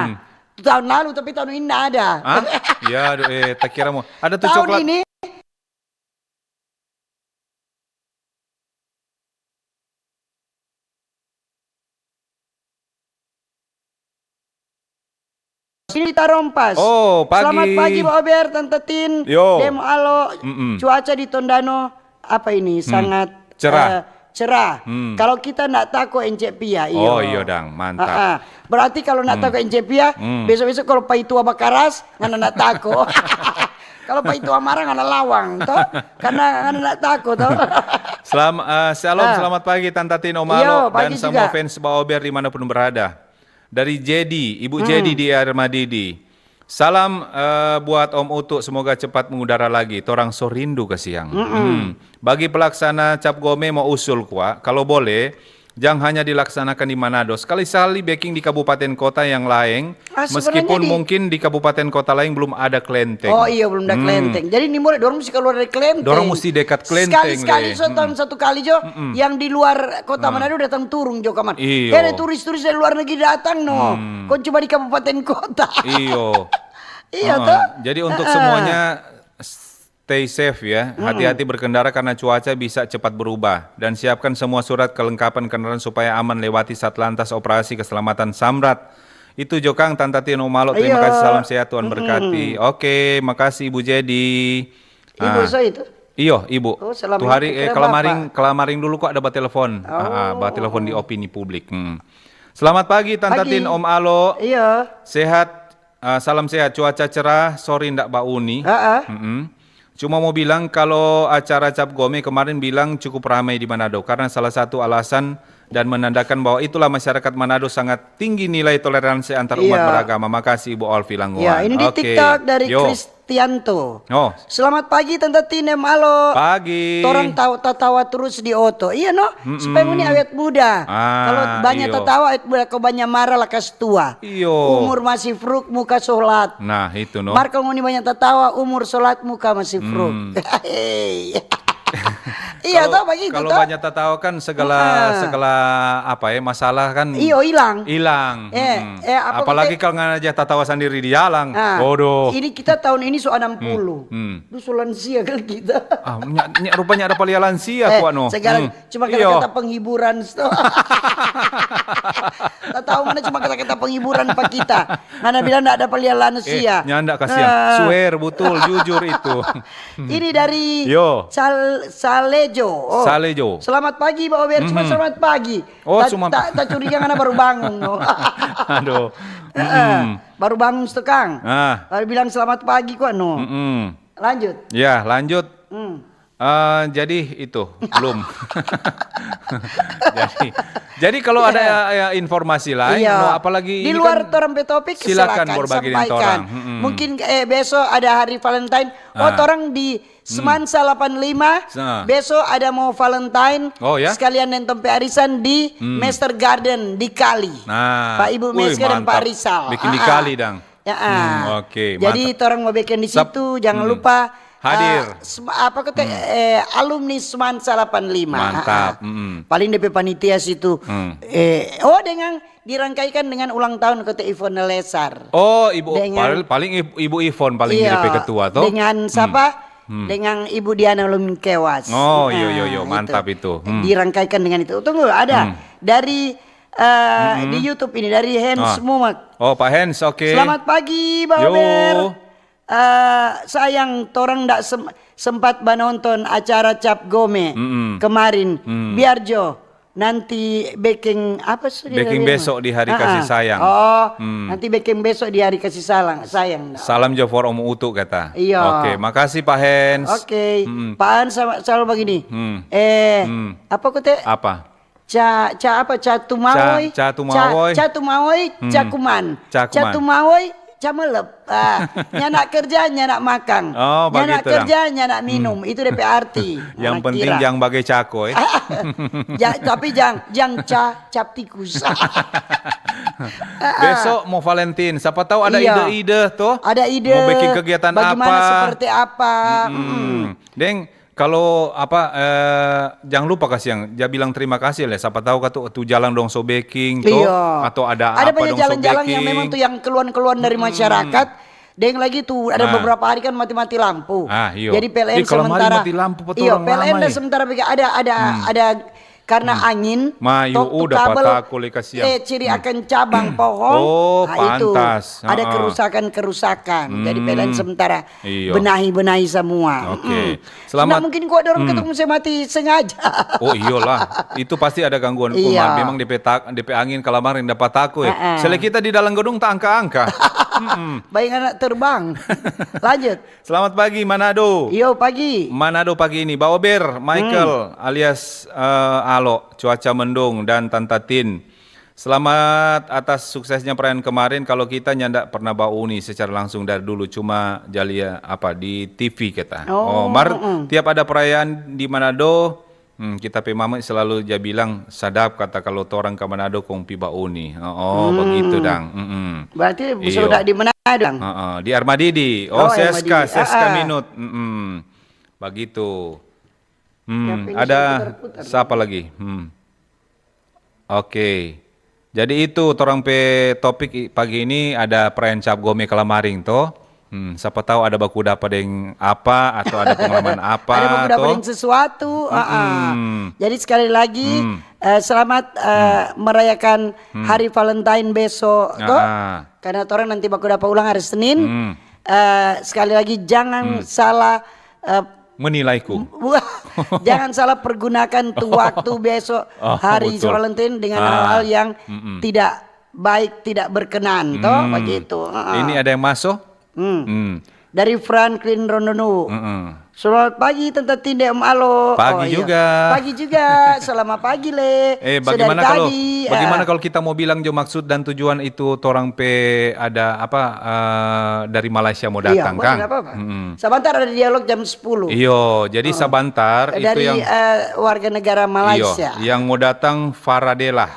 Tahun lalu, tapi tahun ini nda ada. Hah? Iya, do, eh, ta kira mo. Ada tu coklat. Tahun ini, Sini di Tarompas. Oh, pagi. Selamat pagi, Ba Ober, Tanta Tin, Dem Alo. Cuaca di Tondano, apa ini? Sangat, eh, cerah. Cerah. Kalo kita nda tako N C P ya, iyo. Oh, iyo dang, mantap. Ah, ah. Berarti kalo nda tako N C P ya, besok-besok kalo pai tua bakaras, ngana nda tako. Kalo pai tua marah, ngana lawang, to? Karena ngana nda tako, to? Selam-, eh, shalom, selamat pagi, Tanta Tin, Om Alo, dan semua fans Ba Ober di mana pun berada. Dari Jedi, Ibu Jedi di Air Madidi. Salam, eh, buat Om Utu, semoga cepat mengudara lagi. Torang so rindu kasiang. Bagi pelaksana cap gome mo usul kwa, kalo boleh, jang hanya dilaksanakan di Manado. Sekali-sekali beking di kabupaten kota yang laeng, meskipun mungkin di kabupaten kota laeng belum ada klenteng. Oh iyo, belum ada klenteng. Jadi ni mulai dorang musti kaluar dari klenteng. Dorang musti dekat klenteng. Sekali-sekali so, tahun satu kali jo, yang di luar kota Manado datang turung jo kamar. Iyo. Eh, ada turis-turis dari luar negeri datang, no. Kong cuma di kabupaten kota. Iyo. Iyo, to? Jadi untuk semuanya, stay safe ya. Hati-hati berkendara karena cuaca bisa cepat berubah. Dan siapkan semua surat kelengkapan kendaraan supaya aman lewati Satlantas Operasi Keselamatan Samrat. Itu jo kang, Tanta Tin, Om Alo, terima kasih, salam sehat, Tuhan berkati. Oke, makasih Ibu Jedi. Ibu so itu? Iyo, Ibu. Oh, selama itu kira bapak. Tu hari, eh, kalamaring, kalamaring dulu kwa ada batelefon. Ah, ah, batelefon di opini publik. Selamat pagi, Tanta Tin, Om Alo. Iya. Sehat, ah, salam sehat. Cuaca cerah, sore ndak bauni. Cuma mo bilang, kalo acara cap gome kemarin bilang cukup ramai di Manado, karna salah satu alasan dan menandakan bahwa itulah masyarakat Manado sangat tinggi nilai toleransi antar umat Iya. beragama. Makasih Ibu Alfi Langguan. Ya, ini di Oke. TikTok dari Yo. Kristianto. Oh. Selamat pagi Tante Tine, malo. Pagi. Torang tawa, tatawa terus di oto. Iya no, supaya ngoni awet muda. Ah, Kalau banyak iyo. tatawa, awet muda. Kalau banyak marah, lakas tua. Iyo. Umur masih fruk, muka solat. Nah, itu no. Mar kalau ngoni banyak tatawa, umur solat, muka masih fruk. Iya, Kalau- toh begitu Kalau toh. banyak tatawa kan segala Ah. segala apa ya, masalah kan Iyo, hilang. Hilang. Eh, Mm-mm. eh, apa Apalagi kita- kalau ngana aja tatawa sendiri di jalang. Nah, Waduh. Ini kita tahun ini so enam puluh. Hmm. Duh, so lansia kali kita. Ah, nya, nya, rupanya ada palia lansia Eh, kwa no. segala Hmm. cuma Iyo. kata-kata penghiburan sto. Tatawa mana cuma kata-kata penghiburan pa kita. Mana bilang ndak ada palia Eh, lansia. nyanda kasihan. Nah. Swear betul, jujur itu. Ini dari Yo. Sal Salejo. Oh. Salejo. Selamat pagi, Pak Ober. Cuma Mhm. selamat pagi. Oh, Ta- cuma- ta- ta curiga ngana baru bangun no. Aduh. Heeh. Baru bangun stekang. Ah. Baru bilang selamat pagi kok no. Mm-mm. Lanjut. Ya, lanjut. Hmm. Eh, jadi itu belum. jadi, jadi kalau ada ya, informasi lain, Iya. no, apalagi Di ini luar kan, torang pe topik, silakan silakan berbagi dengan sampaikan. torang. Mm-mm. Mungkin eh besok ada hari Valentine. Oh, Ah. torang di Semansa delapan lima, Nah. besok ada mau Valentine. Oh, ya? Sekalian deng tong pe arisan di Hmm. Master Garden di Kali. Nah, Pak Ibu wih, Meska dan Pak mantap. Rizal. Bikin di Ah, ah. Kali dang. Ya, ah. Hmm, oke, Jadi mantap. torang mau bikin di Sap- situ, jangan hmm. lupa Hadir. ah, sem- apa kata eh, alumni Semansa delapan lima. Mantap. Ah, ah. Mm-mm. Paling depe panitia situ. Hmm. Eh, oh dengan dirangkaikan dengan ulang tahun kota Ivone Lesar. Oh, ibu Dengan- paling, paling ibu, ibu Ivon paling Iya, jadi ketua toh. Dengan siapa? Dengan Ibu Diana Luminkewas. Oh, iyo, iyo, Ah, iyo, mantap itu. Hmm. Dirangkaikan dengan itu. Tunggu, ada Hmm. dari eh, di YouTube ini dari Hans Ah. Mumak. Oh, Pak Hans, oke. Selamat pagi, Bang Yo. Ober. Eh, sayang, torang ndak sem- sempat banonton acara Cap Gome Mm-mm. kemarin. Hmm. Biar jo nanti beking apa sih dia Beking bilang? besok di hari Ah, kasih ah. sayang. Oh, Hmm. nanti beking besok di hari kasih salang, sayang. Salam jo for Om Utu kata. Iya. Oke, makasih Pak Hans. Oke, Hmm. Pak Hans sama selalu begini. Hmm. Eh, Hmm. apa kute? Apa? Ca, ca apa? Ca tumawoi. Ca, ca tumawoi. Ca, ca tumawoi, Hmm. cakuman. Cakuman. Ca tumawoi, camelep. Ah, nyanda kerja, nyanda makang. Oh, Nyanda begitu, kerja, nyanda minum. Itu depe arti. Yang Anak penting kira. Jang bage cako, eh. Ja- tapi jang, jang ca, cap tikus. Besok mau Valentine, siapa tahu ada Iya. ide-ide toh. Ada ide. Mau bikin kegiatan Bagaimana apa? Seperti apa? Hmm. Deng, kalau apa eh, jangan lupa kasih yang dia bilang terima kasih lah. Siapa tahu katu tu jalan dong so beking toh Iya. atau ada, Ada apa banyak dong so jalan-jalan yang beking. Memang tuh yang keluhan-keluhan dari masyarakat. Deng lagi tuh ada Nah. Beberapa hari kan mati-mati lampu. Ah, iyo. Jadi P L N Ih, kalau mari sementara. mati lampu pa Iyo, torang P L N lama, dah eh. Sementara begitu ada ada ada karena angin. Mayu tok tu udah kabel, patah kuli kasiang. Eh, ciri akan cabang pohong. Oh, Nah, itu. pantas. Ada Ah. kerusakan-kerusakan. Jadi P L N sementara Iyo. benahi-benahi semua. Oke. Mm. Selamat. Nah, mungkin gua dorong ketemu saya mati sengaja. Oh iyalah, itu pasti ada gangguan Iya. kuman. Memang D P tak, D P angin kalamar yang dapat tako ya. Heeh. Sele kita di dalam gedung tak angka-angka. Baik anak terbang. Lanjut. Selamat pagi Manado. Yo pagi. Manado pagi ini, Baober, Michael alias eh, Alo, cuaca mendung dan Tanta Tin. Selamat atas suksesnya perayaan kemarin. Kalau kita nyanda pernah bauni secara langsung dari dulu, cuma jalia apa di T V kita. Oh, Mar, mm. Tiap ada perayaan di Manado, hmm, kita pe mama selalu ja bilang sadap kata kalau torang ke Manado kong pi bauni. Oh, oh, begitu dang. Mm-mm. Berarti bisa Iyo. Udah di Manado dang. Heeh, di Armadidi. Oh, Oh, Seska, Armadidi. Seska Ah, ah. Minut. Mm-mm. Begitu. Hmm, Siapa ini ada sudah putar-putar? Siapa lagi? Hmm. Oke. Jadi itu torang pe topik i- pagi ini ada perayaan Cap Gome Kalamaring toh. Hmm, siapa tahu ada baku dapa deng apa atau ada pengalaman apa Ada baku dapa toh. Deng sesuatu. Ah, ah. Mm-mm. Jadi sekali lagi Hmm. eh, selamat eh, merayakan hari Valentine besok toh. Ah. Karena orang nanti baku dapa ulang hari Senin. Hmm. Eh, sekali lagi jangan salah eh, Menilaiku. Wah, jangan salah pergunakan tuh waktu besok Oh, hari betul. Valentine dengan Ah, hal-hal yang mm-mm. tidak baik, tidak berkenan, toh Hmm. begitu. Heeh. Ini ada yang masuk? Hmm. Hmm. Dari Franklin Rondonuwu. Mm-mm. Selamat pagi, Tante Tinde, Om Alo. Pagi juga. Pagi juga. Selamat pagi, Le. Eh, bagaimana kalau kita mau bilang jo maksud dan tujuan itu torang pe ada apa, eh, dari Malaysia mau datang, Kang? Sabantar ada dialog jam sepuluh. Iyo, jadi sabantar itu yang warga negara Malaysia. Iyo, yang mau datang Faradela.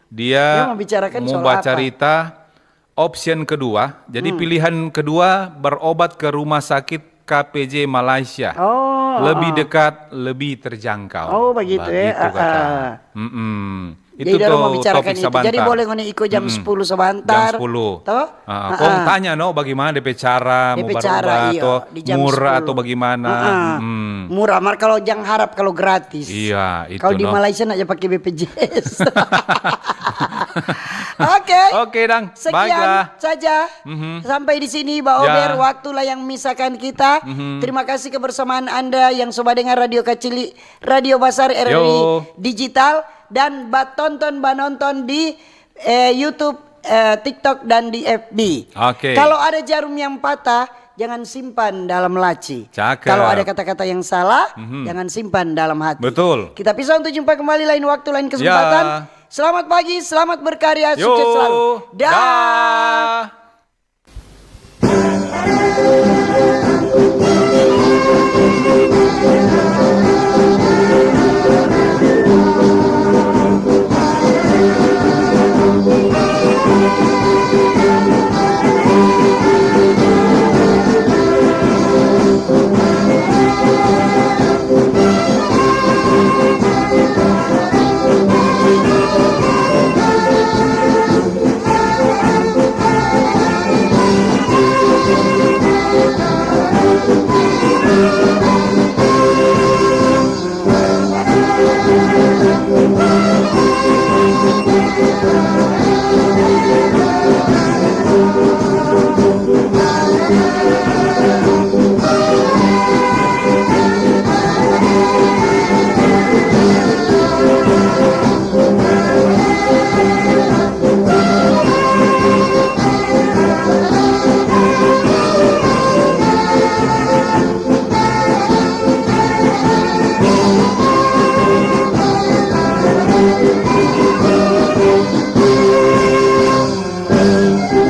Dia mau bacarita option kedua. Jadi pilihan kedua berobat ke rumah sakit K P J Malaysia. Lebih dekat, lebih terjangkau. Oh, begitu ya. Begitu kata. Mm-mm. Itu Jadi dorang mau to bicarakan topik itu. Jadi sabantar. Boleh ngoni iko jam Mm-mm. sepuluh sabantar. Jam sepuluh. Toh? Ah, kong tanya no bagaimana depe cara mau Depe cara, berubah iyo, atau di jam murah sepuluh. atau bagaimana. Heeh. Mm-mm. Murah, mar kalau jang harap kalau gratis. Iya, itu Kalau di no. Malaysia nak ja pakai B P J S. Oke. Oke, dang. Sekian Baiklah. saja. Mhm. Sampai di sini, Ba Ya. Ober, waktulah yang misahkan kita. Mhm. Terima kasih kebersamaan Anda yang so badengar Radio Kacili, Radio Basar R R I Yo. Digital, dan batonton, banonton di eh, YouTube, eh, TikTok, dan di F B. Oke. Kalau ada jarum yang patah, jangan simpan dalam laci. Cakep. Kalau ada kata-kata yang salah, Mhm. jangan simpan dalam hati. Betul. Kita pisah untuk jumpa kembali lain waktu, lain kesempatan. Ya. Selamat pagi, selamat berkarya, Yo. sukses selalu. Dah. Dah.